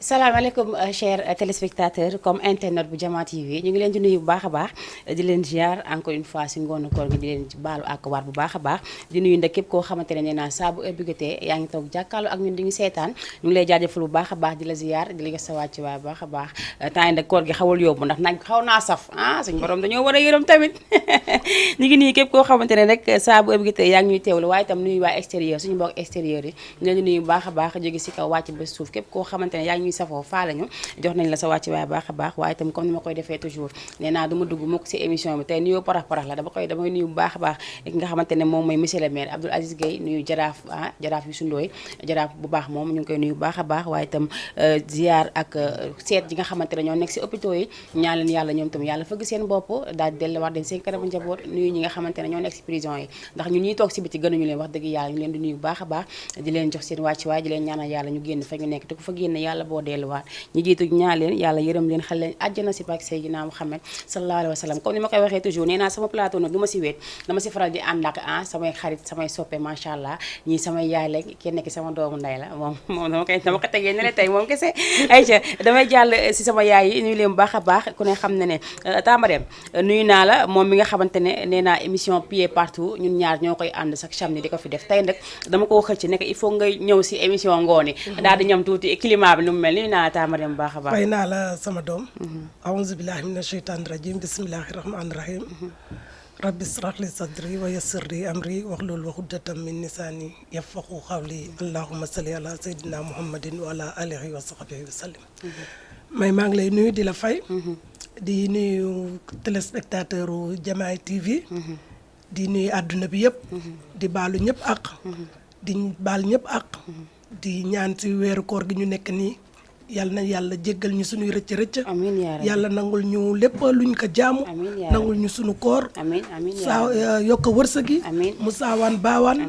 salaamaaleykum chers téléspectateurs comme internet bu Jama TV ñu ngi leen di nuyu bu baax a baax di leen ziar encore une fois si ngoonu koor gi di leen baalu ak war bu baax a baax di nuyu ndek képp koo xamante ne nee naa saa bu ëbbigate yaa ngi toog jàkkaarloo ak ñun di ñu seetaan ñu ngi lay jaajëfal bu baax a baax di la ziar di la sa wàcc waay bu baax a baax temps yi nag koor gi xawal yóbbu ndax nag xaw naa saf suñu borom dañoo war a yërëm tamit ñu ngi nuyu képp koo xamante ne rek saa bu ëbbigate yaa ngi ñuy teewlu waaye itam nuyu waa extérieur suñu mbokk extérieur yi ñu leen di nuyu bu baax a baax jóge si kaw wàcc ba suuf képp koo xamante ne yaa ngi ñuy safoo faa lañu jox nañ la sa wàcc waay baax a baax waaye itam comme ni ma koy defee toujours nee naa du ma dugg mukk si émission bi tey nuyoo parax la damay nuyu bu baax a baax ki nga xamante ne moom mooy monsieur le maire Abdoul Aziz Gueye nuyu jaraaf jaraaf yu sundooy jaraaf bu baax moom ñu ngi koy nuyu bu baax a baax waaye itam ziar ak seet yi nga xamante ne ñoo nekk si hôpitaux yi ñaan leen yàlla ñoom itam yàlla fëgg seen bopp daal di delluwaat dem seen kanamu njaboot nuyu ñi nga xamante ne ñoo nekk si prison yi ndax ñun ñuy toog si biti gënuñu leen wax dëgg yàlla ñu leen di nuyu bu baax a baax di leen jox seen wàcc waay di leen ñaanal yàlla ñu génn fa ñu nekk te ku fa génn yàlla boo delluwaat ñu jiitu ñaan leen yàlla yërëm leen xel leen àjjana si barke Seydina Muhammad sallallahu alayhi wa sallam comme ni ma koy waxee toujours nee naa sama plateau nag du ma si weet dama si faral di ànd ak samay xarit samay soppe macha allah ñii samay yaay la kenn ki sama doomu ndey la moom dama ko tegee ne la tey moom kese ayca damay jàll si sama yaay yi nuyu leen bu baax a baax ku ne xam ne ne Tamarem nuyu naa la moom mi nga xamante ne nee naa émission pied partout ñun ñaar ñoo koy ànd chaque samedi di ko fi def tey nag dama koo xëcc nekk il faut nga ñëw si émission ngooni daal di ñam tuuti climat bi nu mu mel nuyu naa la Tamarem bu baax a baax fay naa la sama doom aouzu billahi mina sheytaani rajim bismillahi rahmaani rahim rabbi israh li sadri wa yassir li amri wahlul uqdatam min lisaani yafqahu qawli allahumma salli ala sayyidina muhammadin wa ala alihi wa sahbihi wa sallim maa ngi lay nuyu di la fay di nuyu téléspectateur u Jamaay TV di nuyu àdduna bi yëpp di baalu ñëpp ak di baal ñëpp ak di ñaan ci weeru koor gi ñu nekk nii yàlla na yàlla jéggal ñu suñuy rëcc amiin yaa rabbi yàlla nangul ñu lépp luñ ko jaamu nangul ñu suñu koor saa yokk wërsëg yi mu saawaan baawaan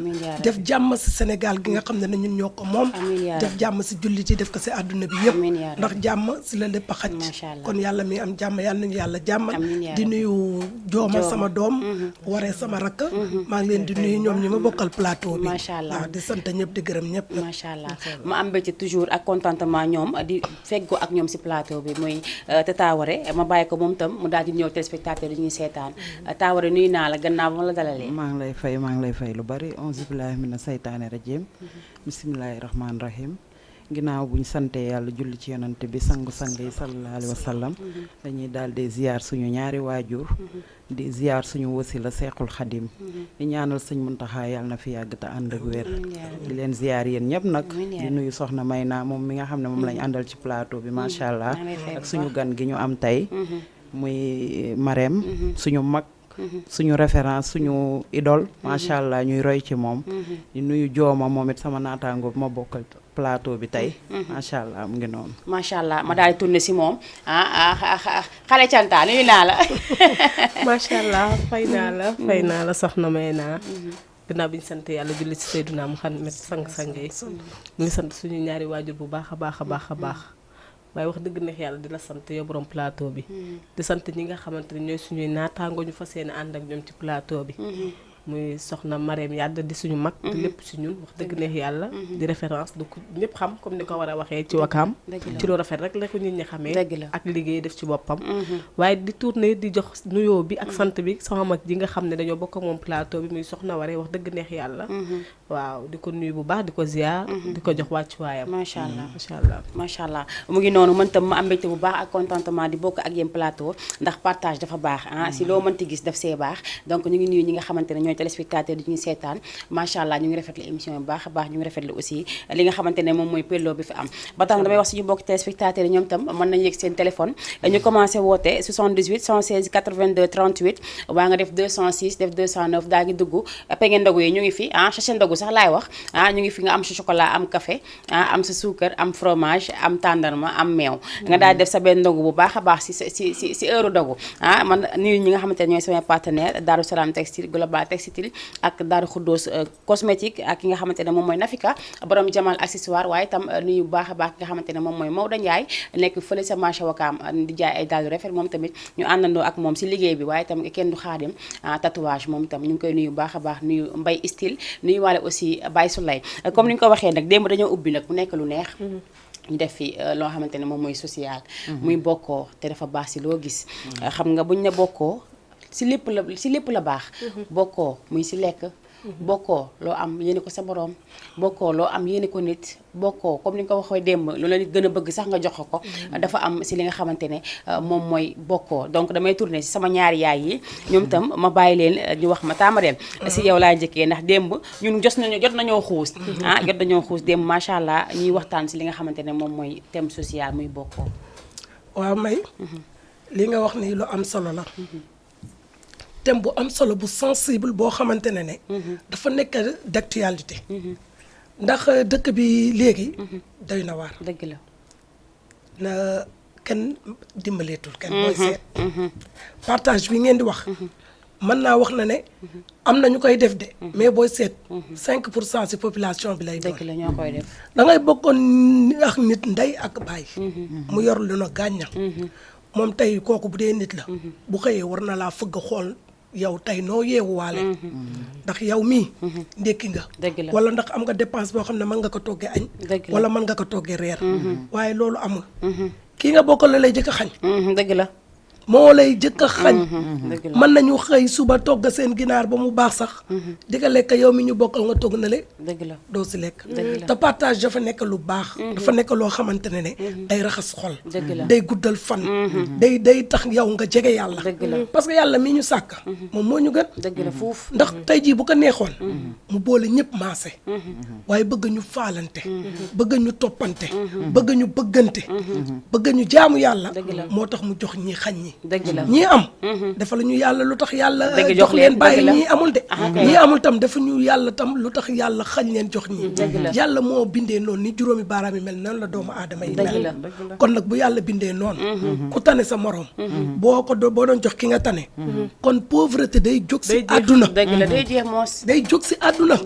def jàmm si Sénégal gi nga xam ne ñun ñoo ko moom def jàmm si jullit yi def ko si àdduna bi yëpp ndax jàmm si la lépp a xaj kon yàlla mi am jàmm yàlla nañu yàlla jàmmal di nuyu jooma sama doom waree sama rakk maa ngi leen di nuyu ñoom ñi ma bokkal plateau bi waaw di sant ñëpp di gërëm ñëpp macha allah ma am mbégte toujours ak contentement ñoom di feggoo ak ñoom si plateau bi muy Tata Waré ma bàyyi ko moom tam mu daal di ñëw téléspectateur yi ñuy seetaan Tata Waré nuyu naa la gannaaw ba ma la dalalee. maa ngi lay fay lu bari auzu billahi mina saytaane rajim bismillahi rahmaani rahim ginnaaw bu ñu santee yàlla julli ci yonante bi sangu-sang yi sallallahu alayhi wa sallam dañuy daal di ziar suñu ñaari waajur di ziar suñu wasila seexul xadim di ñaanal sëñ Muntaxa yàlla na fi yàgg te ànd ak wér di leen ziar yéen ñëpp nag di nuyu soxna Mayna moom mi nga xam ne moom lañ àndal ci plateau bi macha allah ak suñu gan gi ñu am tey muy Marème suñu mag suñu référence suñu idole macha allah ñuy roy ci moom di nuyu jooma moom it sama naataango bi ma bokkal plateau bi tey macha allah mu ngi noonu macha allah ma daal di tourné si moom xale canta nuyu naa la macha allah fay naa la soxna may naa gannaaw bi ñu sant yàlla julli ci Seydina Muhammad sang-sang yi ñu ngi sant suñu ñaari waajur bu baax a baax a baax a baax waaye wax dëgg neex yàlla di la sant yow borom plateau bi di sant ñi nga xamante ne ñooy suñuy naataango ñu fas yéene ànd ak ñoom ci plateau bi muy soxna Marème Yade di suñu mag di lépp si ñun wax dëgg neex yàlla di référence du ko ñëpp xam comme ni ko war a waxee ci Wakaam ci lu rafet rek la ko nit ñi xamee ak liggéey def ci boppam waaye di tourner di jox nuyoo bi ak sant bi sama mag ji nga xam ne dañoo bokk ak moom plateau bi muy soxna Waré wax dëgg neex yàlla waaw di ko nuyu bu baax di ko ziar di ko jox wàccuwaayam macha allah macha allah mu ngi noonu man tam ma am mbégte bu baax ak contentement di bokk ak yéen plateau ndax partage dafa baax si loo mënti gis daf see baax donc ñu ngi nuyu ñi nga xamante ne ñooy téléspectateur di ñuy seetaan macha allah ñu ngi rafetlu émission bi baax a baax ñu ngi rafetlu aussi li nga xamante ne moom mooy pello bi fi am ba tax damay wax suñu bokk téléspectateur yi ñoom tam mën nañu yëg seen téléphone ñu commencé woote 78 116 82 38 waa nga def 206 def 209 daa ngi dugg pege ndogu yi ñu ngi fi sachet ndogu sax laay wax ñu ngi fi nga am sa chocolat am café am sa suukar am fromage am tàndarma am meew nga daal def sa benn ndogu bu baax a baax si heure ndogu man nuyu ñi nga xamante ne ñooy samay partenaire Darou Salam Textile Global Textile ak Darou Khoudoss cosmétique ak ki nga xamante ne moom mooy Nafika borom Jamal accessoire waaye itam nuyu bu baax a baax ki nga xamante ne moom mooy Maodo Ndiaye nekk fële sa marché Wakaam di jaay ay dàll rafet moom tamit ñu àndandoo ak moom si liggéey bi waaye itam kenn du xaadim tatouage moom itam ñu ngi koy nuyu bu baax a baax nuyu Mbay style nuyu waale aussi Baye Soulay comme ni ñu ko waxee nag démb dañoo ubbi nag mu nekk lu neex ñu def fi loo xamante ne moom mooy social. muy bokkoo te dafa baax si loo gis. xam nga buñ ne bokkoo si lépp la baax. bokkoo muy si lekk. bokkoo loo am yéene ko sa borom. bokkoo loo am yéene ko nit. bokkoo comme ni nga ko waxee démb lu la nit gën a bëgg sax nga jox ko. dafa am si li nga xamante ne moom mooy bokkoo donc damay tourner si sama ñaari yaay yi ñoom itam ma bàyyi leen ñu wax ma taamareel si yow laa njëkkee ndax démb ñun jot nañoo xuus. jot nañoo xuus démb macha allah ñuy waxtaan si li nga xamante ne moom mooy thème social muy bokkoo. waaw may li nga wax ni lu am solo la. thème bu am solo bu sensible boo xamante ne dafa nekk d'actualité. ndax dëkk bi léegi doy na waar. dëgg la. na kenn dimbaleetul kenn booy seet. partage bi ngeen di wax. mën naa wax na ne am na ñu koy def de. mais booy seet. 5% ci population bi lay doon. dëgg la ñoo koy def. da ngay bokkoon ak nit ndey ak baay. mu yor lu na gàñña. moom tey kooku bu dee nit la. bu xëyee war na laa fëgg xool. yow tey noo yeewuwaale. ndax yow mii. ndékki nga. wala ndax am nga dépense boo xam ne mën nga ko toggee añ. wala mën nga ko toggee reer. waaye loolu amul. kii nga bokkal la lay jëkk a xañ. dëgg la. moo lay jëkk a xañ. mën nañu xëy suba togg seen ginaar ba mu baax sax. di nga lekk yow mi ñu bokkal nga togg na le. dëgg la doo si lekk. te partage dafa nekk lu baax. dafa nekk loo xamante ne day raxas xol. day guddal fan. day tax yow nga jege yàlla. parce que yàlla mi ñu sàkk. moom moo ñu gën. dëgg la fuuf. ndax tey jii bu ko neexoon. mu boole ñëpp maase. waaye bëgg ñu faalante. bëgg ñu toppante. bëgg ñu bëggante. bëgg ñu jaamu yàlla. moo tax mu jox ñi xañ ñi. ñii am. dafa la ñu yàlla lu tax yàlla. jox leen bàyyi ñii amul de. ñii amul tam dafa ñu yàlla tam lu tax yàlla xañ leen jox ñii. yàlla moo bindee noonu ni juróomi baaraam yi mel noonu la doomu aadama yi mel. kon nag bu yàlla bindee noonu. ku tane sa morom. boo doon jox ki nga tane. kon pauvreté day jóg si àdduna. dëgg la day jeex moos. day jóg si àdduna.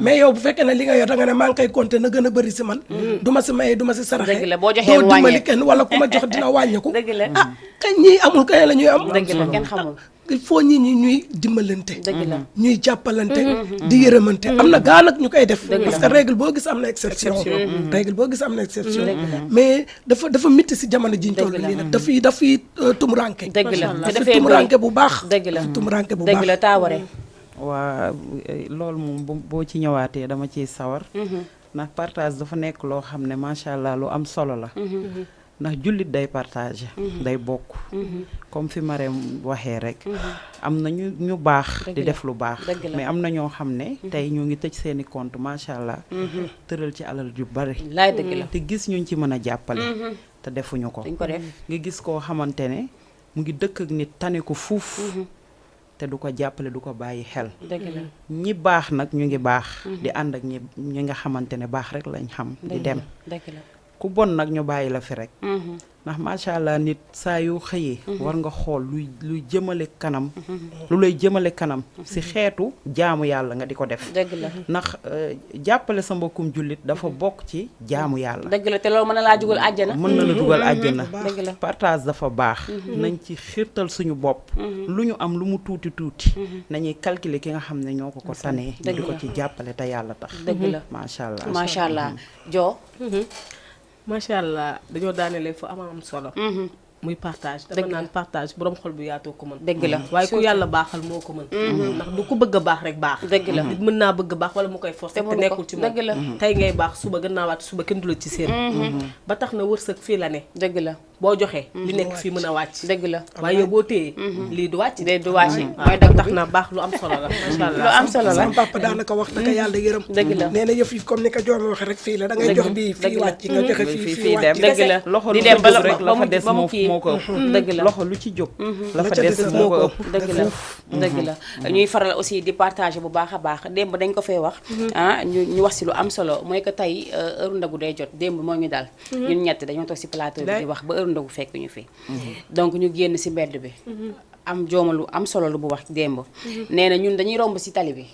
mais yow bu fekkee ne li nga yor da nga ne maa ngi koy compter na gën a bëri si man. du ma si maye du ma si saraxe. dëgg la boo joxee doo dimbali kenn wala ku ma jox dina wàññeeku. dëgg la kañ ñii amul kañ la ñuy am. dëgg la kenn xamul. il faut ñuy dimbalante. dëgg la ñuy jàppalante. di yërëmante am na gaa nag ñu koy def. parce que règle boo gis am na exception. règle boo gis am na exception. mais dafa métti si jamono jiñ toll nii nag dafay tumuranke. dëgg la te dafay tumuranke bu baax. dëgg la tumuranke bu baax dëgg la taaware. waa loolu moom boo ci ñëwaatee dama ciy sawar. ndax partage dafa nekk loo xam ne macha allah lu am solo la. ndax jullit day partage day bokk. comme fi Marème waxee rek. am na ñu baax. di def lu baax. mais am na ñoo xam ne. tey ñoo ngi tëj seeni compte macha allah. tëral ci alal ju bari. laay dëgg la te gis ñuñ ci mën a jàppale. te defuñu ko. dañ ko def nga gis koo xamante ne mu ngi dëkk ak nit tane ko fuuf. te du ko jàppale du ko bàyyi xel. dëgg la ñi baax nag ñu ngi baax. di ànd ak ñi nga xamante ne baax rek lañ xam. di dem dëgg la ku bon nag ñu bàyyi la fi rek. ndax macha allah nit saa yoo xëyee. war nga xool luy jëmale kanam. lu lay jëmale kanam. si xeetu jaamu yàlla nga di ko def. dëgg la ndax jàppale sa mbokkum jullit dafa bokk ci jaamu yàlla. dëgg la te loolu mën na laa dugal àjjana. mën na la dugal àjjana. dëgg la partage dafa baax. nañ ci xiirtal suñu bopp. lu ñu am lu mu tuuti tuuti. nañuy calculer ki nga xam ne ñoo ko tanee. di ko ci jàppale te yàlla tax. dëgg la macha allah macha allah joo. macha allah dañoo daanelee fu am solo. muy partage dama naan partage borom xol bu yaatoo ko mën. dëgg la waaye ku yàlla baaxal moo ko mën. ndax du ko bëgg a baax rek baax. dëgg la nit mën naa bëgg a baax wala mu koy forcer te nekkul ci moom. dëgg la tey ngay baax suba gën naa waat suba kenn du la ci seen. ba tax na wërsëg fii la ne. dëgg la boo joxee li nekk fii mën a wàcc. dëgg la waaye yow boo téyee. lii du wàcc. de du wàcc mooy dëgg tax na baax lu am solo la. macha allah lu am solo la sama papa daanaka wax dëgg yàlla yërëm. dëgg la nee na yëf yi comme ni ko Joome waxee rek fii la da ngay jox bii fii wàcc nga joxe fii wàcc. dëgg la loxo di lu dem ci ba jóg rek la fa des ba mu kii moo ko ëpp. dëgg la loxo lu ci jóg. la fa des moo ko ëpp. dëgg la dëgg la ñuy faral aussi di partager bu baax a baax démb dañ ko fay wax. ñu wax si lu am solo mooy que tey heure ndogu day jot démb moo ñu dal. ñun ñett dañoo toog si plateau bi di wax ba heure ndogu fekk ñu fi. donc ñu génn si mbedd bi. am joomalu am solo lu bu wax démb. nee na ñun dañuy romb si tali bi.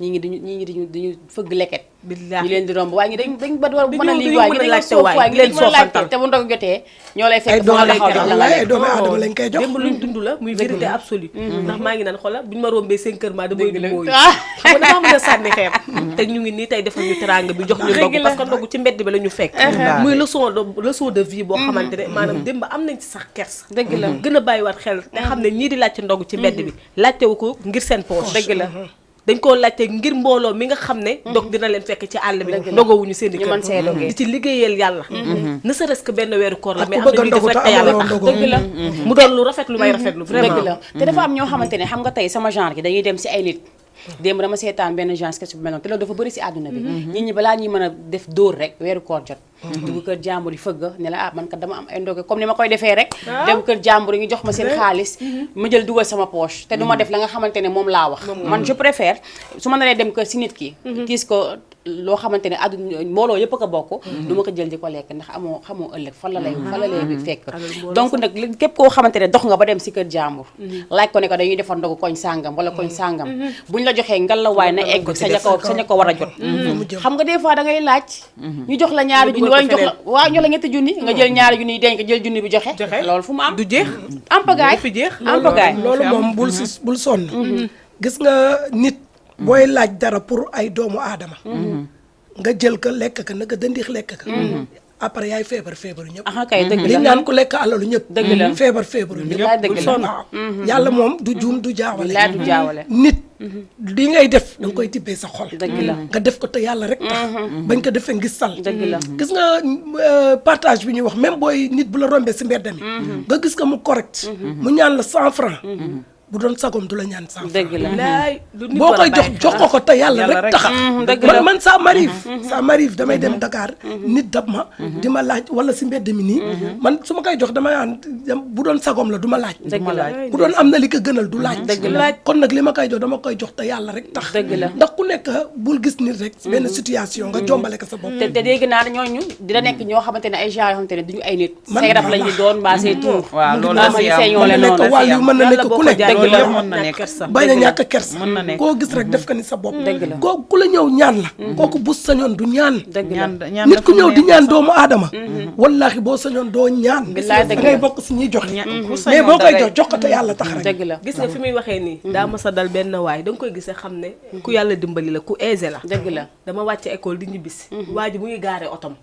ñii ngi dañu fëgg leket billaahi ñu leen di romb waaye ñi dañ ba war mën a dañu lii waay ñi dañu soof waay ñi dañ mën a laajte te bu ndog jotee ñoo lay fekk fa nga taxaw jox la nga ay doomu aadama lañ koy jox démb luñ dund la muy vérité absolue ndax maa ngi naan xoolal buñu ma rombee 5 heures maa damay du mooyu xam nga damaa mën a sànni xeer te ñu ngi nii tey defal ñu teranga bi jox ñu ndogu parce que ndogu ci mbedd bi la ñu fekk muy leçon de vie boo xamante ne maanaam démb am nañ ci sax kers dëgg la gën a bàyyiwaat xel te xam ne ñii di laajte ndogu ci mbedd bi laajtewu ko ngir seen poche dëgg la dañ koo laajte ngir mbooloo mi nga xam ne dog dina leen fekk ci àll bi ndogowuñu seen i kër di ci liggéeyal yàlla ne serait-ce que benn weeru koor la mais am na ñuy def rek te yàlla tax dëgg la mu doon lu rafet lu may rafetlu vraiment dëgg la te dafa am ñoo xamante ne xam nga tey sama genre gi dañuy dem si ay nit démb dama seetaan benn genre sketch bu mel noonu te loolu dafa bëri si àdduna bi nit ñi balaa ñuy mën a def dóor rek weeru koor jot dugg kër jàmbur yi fëgg ne la man kat dama am ay ndoge comme ni ma koy defee rek dem kër jàmbur yi ñu jox ma seen xaalis ma jël dugal sama poche te du ma def la nga xamante ne moom laa wax man je préfère su ma naree dem kër si nit ki tiis ko loo xamante ne àdduna mbooloo yëpp a ko bokk du ma ko jël di ko lekk ndax xamoo ëllëg fan la lay fekk donc nag képp koo xamante ne dox nga ba dem si kër jàmbur laaj ko ne ko dañuy defar ndogu koñ sàngam wala koñ sàngam buñ la joxee ngal la waay na egg saña ko war a jot xam nga des fois da ngay laaj ñu jox la ñaari junni wala ñu jox la waaw ñoo la ñetti junni nga jël ñaari junni yi denc jël junni bi joxe loolu fu mu am du jeex am pagaay fi jeex am pagaay loolu moom bul sonn gis nga nit booy laaj dara pour ay doomu aadama nga jël ko lekk ka naka dëndix lekk ka après yaay feebaru ñëpp kay dëgg la li naan ku lekk alalu ñëpp dëgg la feebaru ñëpp dëgg la waaw yàlla moom du juum du jaawale du jaawale nit li ngay def da nga koy tibbee sa xol dëgg la nga def ko te yàlla rek tax bañ ko defee ngis sal dëgg la gis nga partage bi ñuy wax même booy nit bu la rombee si mbedd mi nga gis ko mu correct mu ñaan la 100 francs bu doon sagom du la ñaan 100 francs dëgg la boo koy jox ko te yàlla rek tax man ça m'arrive damay dem Dakar nit dab ma di ma laaj wala si mbedd mi nii man su ma koy jox dama naan bu doon sagom la du ma laaj bu doon am na li ko gënal du laaj kon nag li ma koy jox dama koy jox te yàlla rek tax ndax ku nekk bul gis nit rek benn situation nga jombale ko sa bopp te dégg naa ñooñu dina nekk ñoo xamante ne ay genre yoo xamante ne duñu ay nit say rab lañu doon mbaa say tuur waaw loolu la si am mën na nekk wàll yu mën na nekk ku nekk loolu yëpp mën na nekk bañ a ñàkk kersa koo gis rek def ko ni sa bopp koo ku la ñëw ñaan la kooku bu sañoon du ñaan nit ku ñëw di ñaan doomu aadama wallaahi boo sañoon doo ñaan da ngay bokk si ñuy joxe mais boo koy jox ko te yàlla tax rek dëgg la gis nga fi muy waxee nii daa ma sa dal benn waay da nga koy gisee xam ne ku yàlla dimbali la ku aisé la dëgg la dama wàcce école di ñibbisi waa ji mu ngi gaare otom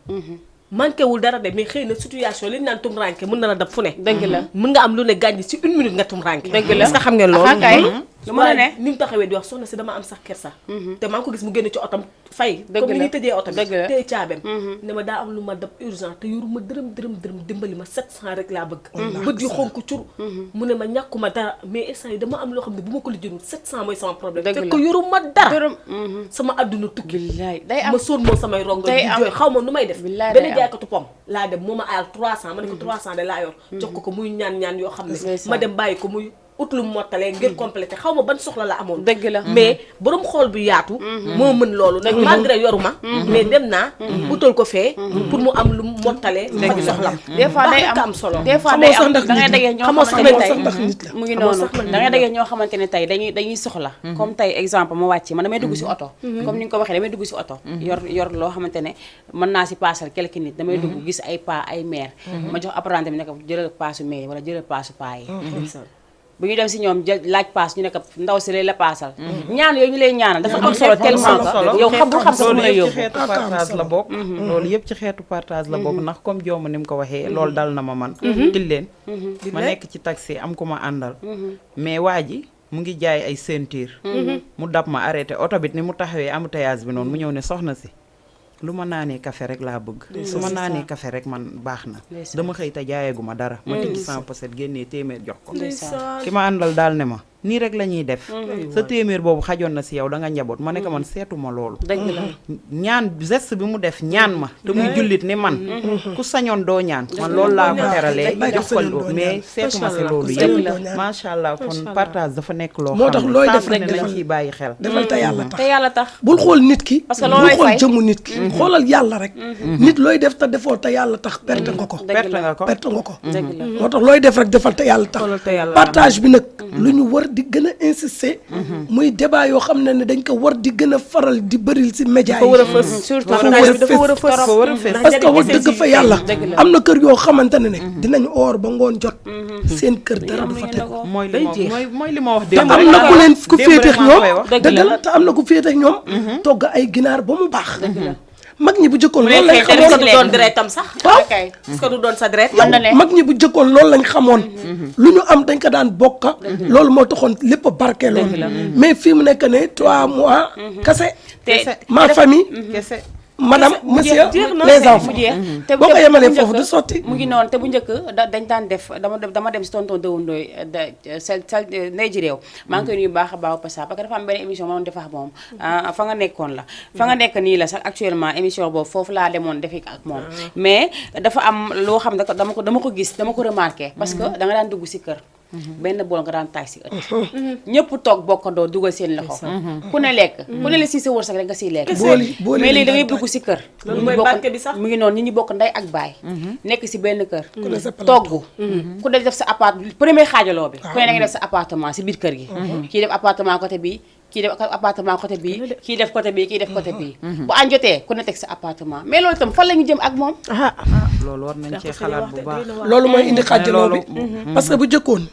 manqué wul dara de mais xëy na situation li ñu naan tumranke mën na la dab fu ne dëgg la mën nga am lu ne gàññ ci 1 minute nga tumranke dëgg la est-ce que xam ngeen loolu kay lu mën a ne ni mu taxawee di wax soxna si dama am sax kersa te maa ngi ko gis mu génn ci otom fay comme ni ñuy tëjee otom tey caabem ne ma daa am lu ma dab urgent te yoru ma dërëm dimbali ma 700 rek laa bëgg bët yu xonk cur mu ne ma ñàkkuma dara mais instant yi dama am loo xam ne bu ma ko lijjënul 700 mooy sama problème fekk ko yoru ma dara sama adduna tukki day am ma sóor moom samay rongo di jooy xaw ma nu may def benn jaaykatu pom laa dem moo ma aal 300 ma ne ko 300 de laa yor jox ko muy ñaan yoo xam ne ma dem bàyyi ko muy ut lu mottalee ngir complété xaw ma ban soxla la amoon dëgg la mais borom xool bu yaatu moo mën loolu nag malgré yoruma mais dem naa utal ko fee pour mu am lu mottalee faj soxlam des fois day am solo des fois day am da ngay dagee ñoo xamante ne tey mu ngi noonu da ngay dagee ñoo xamante ne tey dañuy soxla comme tey exemple ma wàcc man damay dugg si oto comme ni nga ko waxee damay dugg si oto yor loo xamante ne mën naa si paasal quelques nit damay dugg gis ay pa ay mère ma jox apprenti bi ne ko jëlal paasu mère wala jëlal paasu paa yi bu ñu dem si ñoom laaj paas ñu ne ko ndaw si lay la paasal ñaan yooyu ñu lay ñaanal dafa am solo tellement que yow xam sa fu lay yóbbu ci xeetu partage la bokk loolu yëpp ci xeetu partage la bokk ndax comme joomu ni mu ko waxee loolu dal na ma man til leen ma nekk ci taxi am ku ma àndal mais waa ji mu ngi jaay ay ceinture mu dab ma arrêté oto bi ni mu taxawee embouteillage bi noonu mu ñëw ne soxna si lu ma naanee café rek laa bëgg su ma naanee café rek man baax na dama xëy te jaayeegu ma dara ma tijji 100% génnee téeméer jox ko ki ma àndal daal ne ma nii rek la ñuy def sa téeméer boobu xajoon na si yow da nga njaboot ma ne ko man seetuma loolu dëgg la ñaan geste bi mu def ñaan ma te muy jullit ni man ku sañoon doo ñaan man loolu laa ko teralee jox ko mais seetuma si loolu yëpp macha allah kon partage dafa nekk loo moo tax xam looy ne def saa rek su ne dañ ciy bàyyi xel defal te yàlla tax te yàlla tax bul xool nit ki parce que bul loolay xool fay jëmmu nit ki xoolal yàlla rek nit looy def te defoo te yàlla tax perte nga ko perte nga ko perte nga ko dëgg la moo tax looy def rek defal te yàlla tax partage bi nag lu ñu war di gën a insister muy débat yoo xam ne dañ ko war di gën a faral di bëril si média yi dafa war a fës surtout dafa war a fës parce que wax dëgg fa yàlla am na kër yoo xamante ne dinañ oor ba ngoon jot seen kër dara du fa teg mooy li ma wax te am na ku leen ku féeteek ñoom dëgg la te am na ku féeteek ñoom togg ay ginaar ba mu baax mag ñi bu jëkkoon loolu lañ xamoon du doon deretam sax est-ce que du doon sa deret mag ñi bu jëkkoon loolu lañ xamoon lu ñu am dañ ko daan bokka loolu moo taxoon lépp a barke loolu mais fii mu nekk ne 3 mois kese ma famille madame monsieur les enfants boo ko yemalee foofu du sotti mu ngi noonu te bu njëkk dañ daan def dama dem si tonton Dewundooy sa ndey ji réew maa ngi koy nuyu baax a baax parce que dafa am benn émission ma doon def ak moom fa nga nekkoon la fa nga nekk nii la sax actuellement émission boobu foofu laa demoon defi ak moom mais dafa am loo xam ne dama ko gis dama ko remarqué parce que da nga daan dugg si kër benn bool nga daan taaj si ëtt ñëpp toog bokkandoo dugal seen loxo ku ne lekk ku ne la si sa wërsëg rek nga siy lekk mais léegi da ngay dugg si kër loolu mooy barke bi sax mu ngi noonu ñi bokk ndey ak baay nekk si benn kër togg ku ne def sa appartement premier xaajaloo bi ku ne da nga def sa appartement si biir kër gi kii def appartement côté bi kii def appartement côté bii kii def côté bii kii def côté bii bu añ jotee ku ne teg sa appartement mais loolu itam fan la ñu jëm ak moom loolu war nañ cee xalaat bu baax loolu mooy indi xaajaloo bi parce que bu jëkkoon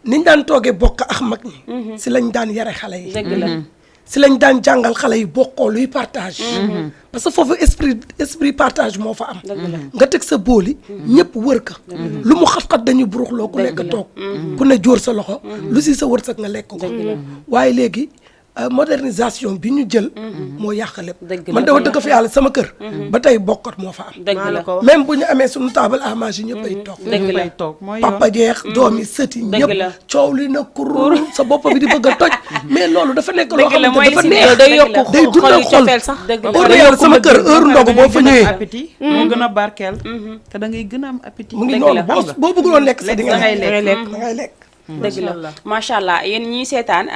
niñ daan toogee bokk ak mag ñi si lañ daan yare xale yi dëgg la si lañ daan jàngal xale yi bokkoo luy partage parce que foofu esprit partage moo fa am nga teg sa booli ñëpp wër ka lu mu xat-xat dañuy buruxloo ku nekk toog ku ne jóor sa loxo lu si sa wërsëg nga lekk ko waaye léegi modernisation bi ñu jël moo yàq lépp man dama dëgg fa yàlla sama kër ba tey bokkat moo fa am même bu ñu amee suñu table à manger ñëpp ay toog papa jeex doom yi sët yi ñëpp coow li na kur sa bopp bi di bëgg a toj mais loolu dafa nekk loo xamante dafa neex day dundal xol heure yàlla sama kër heure ndogu boo fa ñëwee appétit moo gën a barkeel te da ngay gën a am appétit mu ngi noonu boo bëgguloon lekk sa di nga lekk dëgg la macha allah yéen ñii seetaan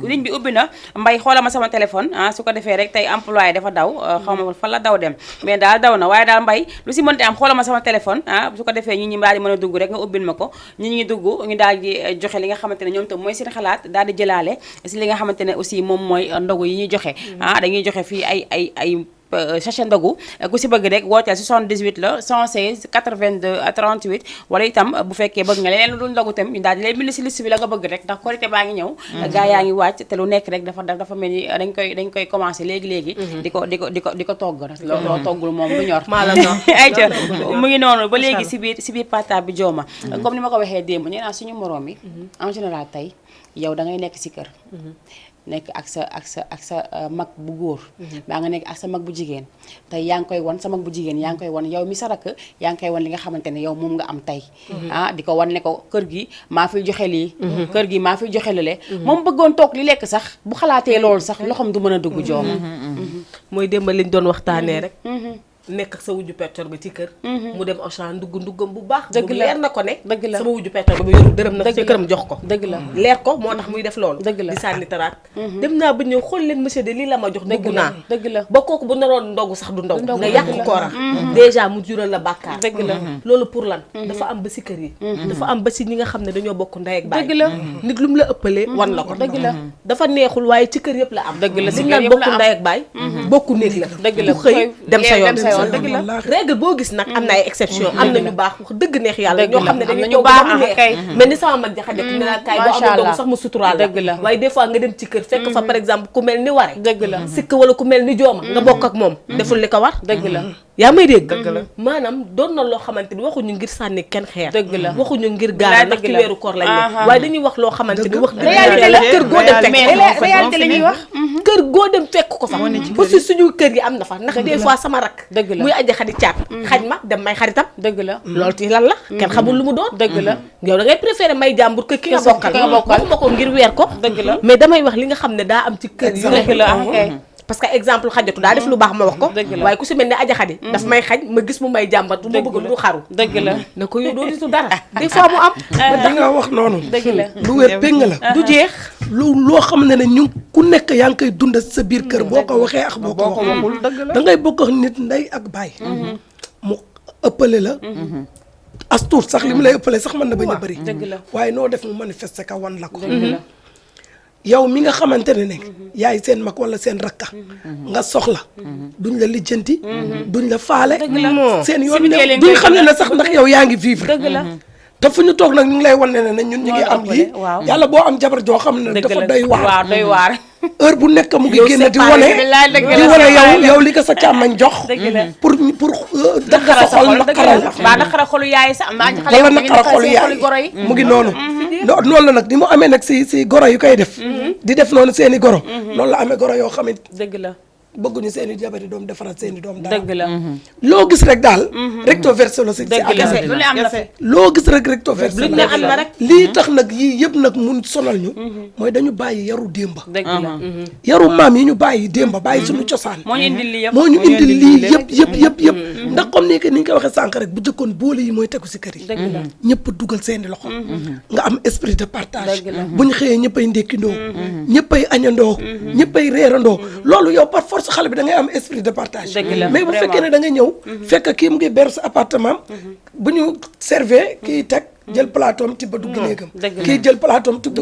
ligne bi ubbi na mbay xoolal ma sama téléphone su ko defee rek tey employé dafa daw xaw ma fan la daw dem mais daal daw na waaye daal mbay lu si mënti am xoolal ma sama téléphone su ko defee ñi daal di mën a dugg rek nga ubbil ma ko ñi dugg ñu daal di joxe li nga xamante ne ñoom tam mooy seen xalaat daal di jëlaale si li nga xamante ne aussi moom mooy ndogu yi ñuy joxe dañuy joxe fii ay sachet ndogu ku si bëgg rek wooteel 78 la 116 82 38 wala itam bu fekkee bëgg nga leneen lu dul ndogu tam ñu daal di lay bind si liste bi la nga bëgg rek ndax korité baa ngi ñëw gaa yaa ngi wàcc te lu nekk rek dafa mel ni dañ koy commencé léegi di ko togg loo toggul moom du ñor ayca mu ngi noonu ba léegi si biir partage bi jooma comme ni ma ko waxee démb nee naa suñu moroom yi en général tey yow da ngay nekk si kër nekk ak sa mag bu góor baa nga nekk ak sa mag bu jigéen tey yaa ngi koy wan sa mag bu jigéen yaa ngi koy wan yow mi sa rakk yaa ngi koy wan li nga xamante ne yow moom nga am tey di ko wan ne ko kër gi maa fiy joxe lii kër gi maa fiy joxe lale moom bëggoon toog li lekk sax bu xalaatee loolu sax loxoom du mën a dugg jooma mooy démb liñ doon waxtaanee rek nekk ak sa wujju pertor ba ci kër mu dem Auchan nduggam bu baax bu leer na ko ne sama wujju pertor ba yorul dërëm nag ci këram jox ko dëgg la leer ko moo tax muy def loolu di sànni taraak dem naa ba ñëw xool leen monsieur de lii la ma jox dugg naa dëgg la ba kooku bu naroon ndogu sax du ndogu nga yàq kooram déjà mu jural la bàkkaar dëgg la loolu pour lan dafa am ba si kër yi dafa am ba si ñi nga xam ne dañoo bokk ndey ak baay dëgg la nit lu mu la ëppalee wan la ko dëgg la dafa neexul waaye ci kër yëpp la am dëgg la li naan bokku ndey ak baay bokku néeg la dëgg la ku xëy dem sa yoon dëgg la règle boo gis nag am na ay exception am na ñu baax wax dëgg neex yàlla ñoo xam ne dañuy ñu toog baax ba mu neex mais ni sama mag jaxade ku ne la kaay boo amul doom sax mu suturaal la waaye des fois nga dem ci kër fekk fa par exemple ku mel ni ware dëgg la sikk wala ku mel ni jooma nga bokk ak moom deful li ko war dëgg la yaa may dégg maanaam doon na loo xamante ni waxuñu ngir sànni kenn xeer dëgg la waxuñu ngir gaara ndax ci weeru koor lañ ne waaye dañuy wax loo xamante ni wax réalité la kër goo dem fekk réalité la ñuy wax kër goo dem fekk ko fa ba si suñu kër yi am na fa ndax des fois sama rak dëgg la muy aja xadi caat xaj ma dem may xaritam dëgg la loolu ci lan la kenn xamul lu mu doon dëgg la yow da ngay préféré may jàmbur que ki nga bokkal waxuma ko ngir weer ko dëgg la mais damay wax li nga xam ne daa am ci kër yu dëgg la parce que exemple xajatu daa def lu baax ma wax ko waaye ku si mel ne aja xadi daf may xaj ma gis mu may jàmbat du ma bëgg lu xaru dëgg la na ko yow doo ditu dara des fois mu am di nga wax noonu dëgg la lu wér péng la du jeex loo xam ne ñu ku nekk yaa ngi koy dund sa biir kër boo ko waxee ak boo ko waxul da ngay bokk ak nit ndey ak baay mu ëppale la as tuut sax li mu lay ëppale sax mën na bañ a bëri waaye noo def mu manifester ka wan la ko yow mi nga xamante ne yaay seen mag wala seen rakka nga soxla duñ la lijjanti duñ la faale seen yoon ne duñ xam ne na sax ndax yow yaa ngi vivre te fu ñu toog nag ñu ngi lay wan ne ñun ñu ngi am lii yàlla boo am jabar joo xam ne dafa doy waar heure bu nekk mu ngi génn di wane yow li ko sa càmmañ jox pour dafa sa xol naqaral la ba naqara xolu yaay sax wala naqara xolu yaay mu ngi noonu noonu la nag ni mu amee nag si goro yu koy def di def noonu seen i goro noonu la amee goro yoo xam ne dëgg la bëgguñu seen i jabari doom defaral seen i doom dara dëgg la loo gis rek daal recto verso la si lu ne am na loo gis rek recto verso la lii tax nag yii yëpp nag mun sonal ñu mooy dañu bàyyi yaru démba dëgg la yaru maam yi ñu bàyyi démba bàyyi suñu cosaan moo ñu indil lii yëpp moo ñu indil lii yëpp ndax comme ni ni ñu ko waxee sànq rek bu jëkkoon boole yi mooy tegu si kër yi ñëpp dugal seen i loxo nga am esprit de partage bu ñu xëyee ñëppay ndékkindoo ñëppay añandoo ñëppay reerandoo loolu yow par force xale bi da ngay am esprit de partage mais bu fekkee ne da nga ñëw fekk kii mu ngi beru sa appartement bu ñu servé kii teg jël plateau am tibba dugg néegam kii jël plateau am tibba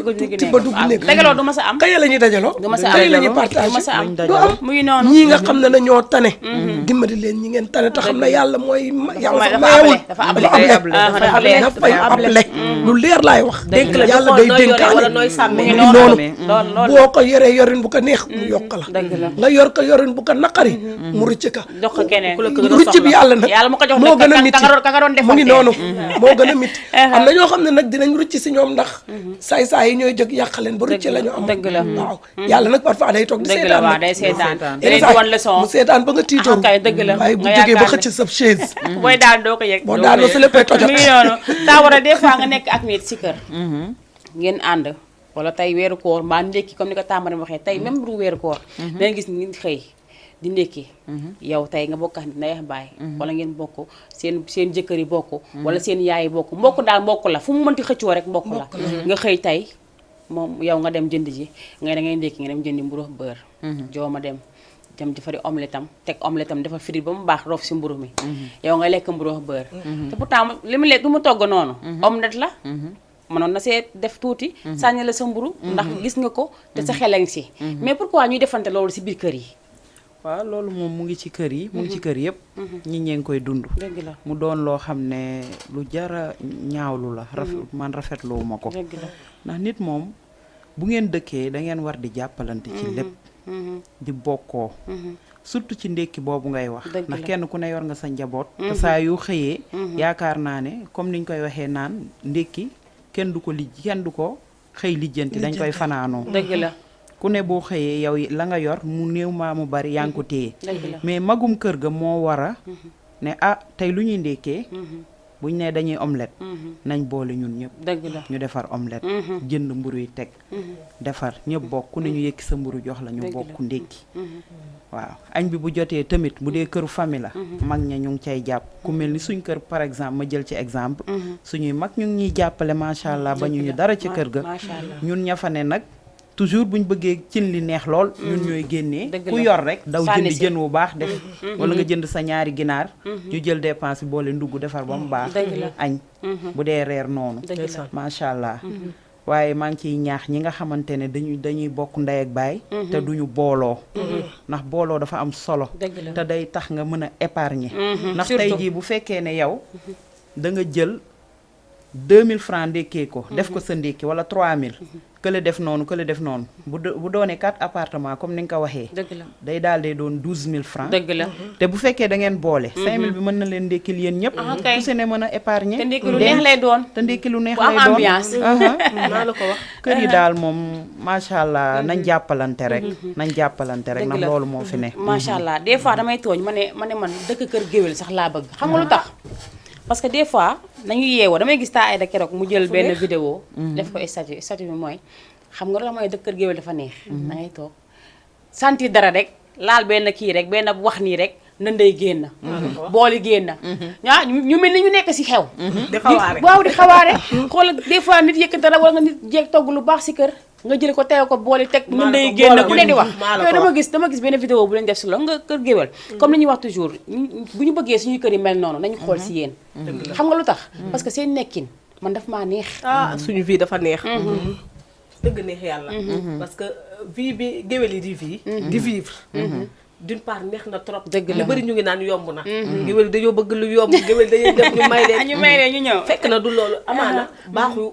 dugg néegam dajaloo du ma sa am kay la ñuy dajaloo kay la ñuy partage du am mu ngi noonu ñii nga xam ne na ñoo tane dimbali leen ñi ngeen tane te xam ne yàlla mooy yàlla sax mayewul dafay able lu leer laay wax yàlla day dénkaane mu ngi noonu boo ko yoree yorin bu ko neex mu yokk la nga yor ko yorin bu ko naqari mu rëcc ka rëcc bi yàlla nag moo gën a miti mu ngi noonu moo gën a miti am na ñoo xam ne nag dinañ rëcc si ñoom ndax saay-saay yi ñooy jóg yàq leen ba rëcc la ñu am waaw yàlla nag parfois day toog di seetaan mu seetaan ba nga tiitoo waaye bu jógee ba xëcc sa chaise booy daal doo ko yëg boo daanoo sa léppay tojot mi ngi noonu taa war a des fois nga nekk ak nit si kër ngeen ànd wala tey weeru koor mbaa ndékki comme ni ko tàmbali waxee tey même bu weeru koor danga gis ngeen xëy di ndékki yow tey nga bokk ak ndey baay wala ngeen bokk seen jëkkër yi bokk wala seen yaay yi bokk mbokk daal mbokk la fu mu mënti xëccoo rek mbokk la nga xëy tey moom yow nga dem jënd ji nga da ngay ndékki nga dem jëndi mburu beurre jooma dem defari omelette am teg omelette am dafa firi ba mu baax roof si mburu mi yow nga lekk mburu beurre te pourtant li mu lekk du mu togg noonu omelette la mënoon na see def tuuti sànni la sa mburu ndax gis nga ko te sa xel a ngi si mais pourquoi ñuy defante loolu si biir kër yi waaw loolu moom mu ngi ci kër yi mu ngi ci kër yëpp ñi ñee ngi koy dund mu doon loo xam ne lu jara ñaawlu la man rafetlu ma ko ndax nit moom bu ngeen dëkkee da ngeen war di jàppalante ci lépp di bokkoo surtout ci ndékki boobu ngay wax ndax kenn ku ne yor nga sa njaboot te saa yu xëyee yaakaar naa ne comme niñ koy waxee naan ndékki kenn du ko xëy lijjanti dañ koy fanaanoo dëgg la ku ne boo xëyee yow la nga yor mu néew maa mu bari yaa ngi ko téye mais magum kër ga moo war a ne tey lu ñuy ndékkee buñ ne dañuy omelette nañ boole ñun ñëpp dëgg la ñu defar omelette jënd mburu yi teg defar ñëpp bokk ku ne ñu yëkki sa mburu jox la ñu bokk ndékki waaw añ bi bu jotee tamit bu dee këru famille la mag ña ñu ngi cay jàpp ku mel ni suñ kër par exemple ma jël ci exemple suñuy mag ñu ngi ñuy jàppale macha allah ba ñu dara ci kër ga ñun ña fa ne nag toujours buñ bëggee cin li neex lool ñun ñooy génnee ku yor rek daw jënd jën wu baax def wala nga jënd sa ñaari ginaar ñu jël dépense bi boole ndugg defar ba mu baax añ bu dee reer noonu macha allah waaye maa ngi ciy ñaax ñi nga xamante ne dañuy bokk ndey ak baay te duñu booloo ndax booloo dafa am solo te day tax nga mën a épargner ndax tey jii bu fekkee ne yow da nga jël 2000 francs ndékkee ko def ko sa ndékki wala 3000 kële def noonu bu doonee 4 appartement comme ni nga ko waxee day daal day doon 12000 francs dëgg la te bu fekkee da ngeen boole 5000 bi mën na leen ndékkil yéen ñëpp ku se ne mën a épargner te ndékki lu neex lay doon ambiance maa la ko wax kër yi daal moom macha allah nañ jàppalante rek ndax loolu moo fi ne macha allah des fois damay tooñ ma ne man dëkk kër géwél sax laa bëgg xam nga lu tax parce que des fois nañu yeewoo damay gis taa ay da keroog mu jël benn vidéo def ko statut bi mooy xam nga loolu mooy dëkk kër géwél dafa neex da ngay toog sentir dara rek laal benn kii rek benn wax nii rek ndënday génn booli génn ñu mel ni ñu nekk si xew di xawaare xoola des fois nit yëkk dara wala nga nit jeeg togg lu baax si kër nga jël ko teew ko booli teg ndënday génn ku ne di wax yooyu dama gis benn vidéo bu leen def si loolu nga kër géwél comme ni ñuy wax toujours bu ñu bëggee suñu kër yi mel noonu nañu xool si yéen xam nga lu tax parce que seen nekkin man daf maa neex suñu vie dafa neex dëgg neex yàlla parce que vie bi géwél yi di vivre d'une part neex na trop Dëgg la. lu bëri ñu ngi naan yomb na géwél dañoo bëgg lu yomb géwél dañuy def ñu may leen ñu may leen ñu ñëw. fekk na du loolu amaana baaxu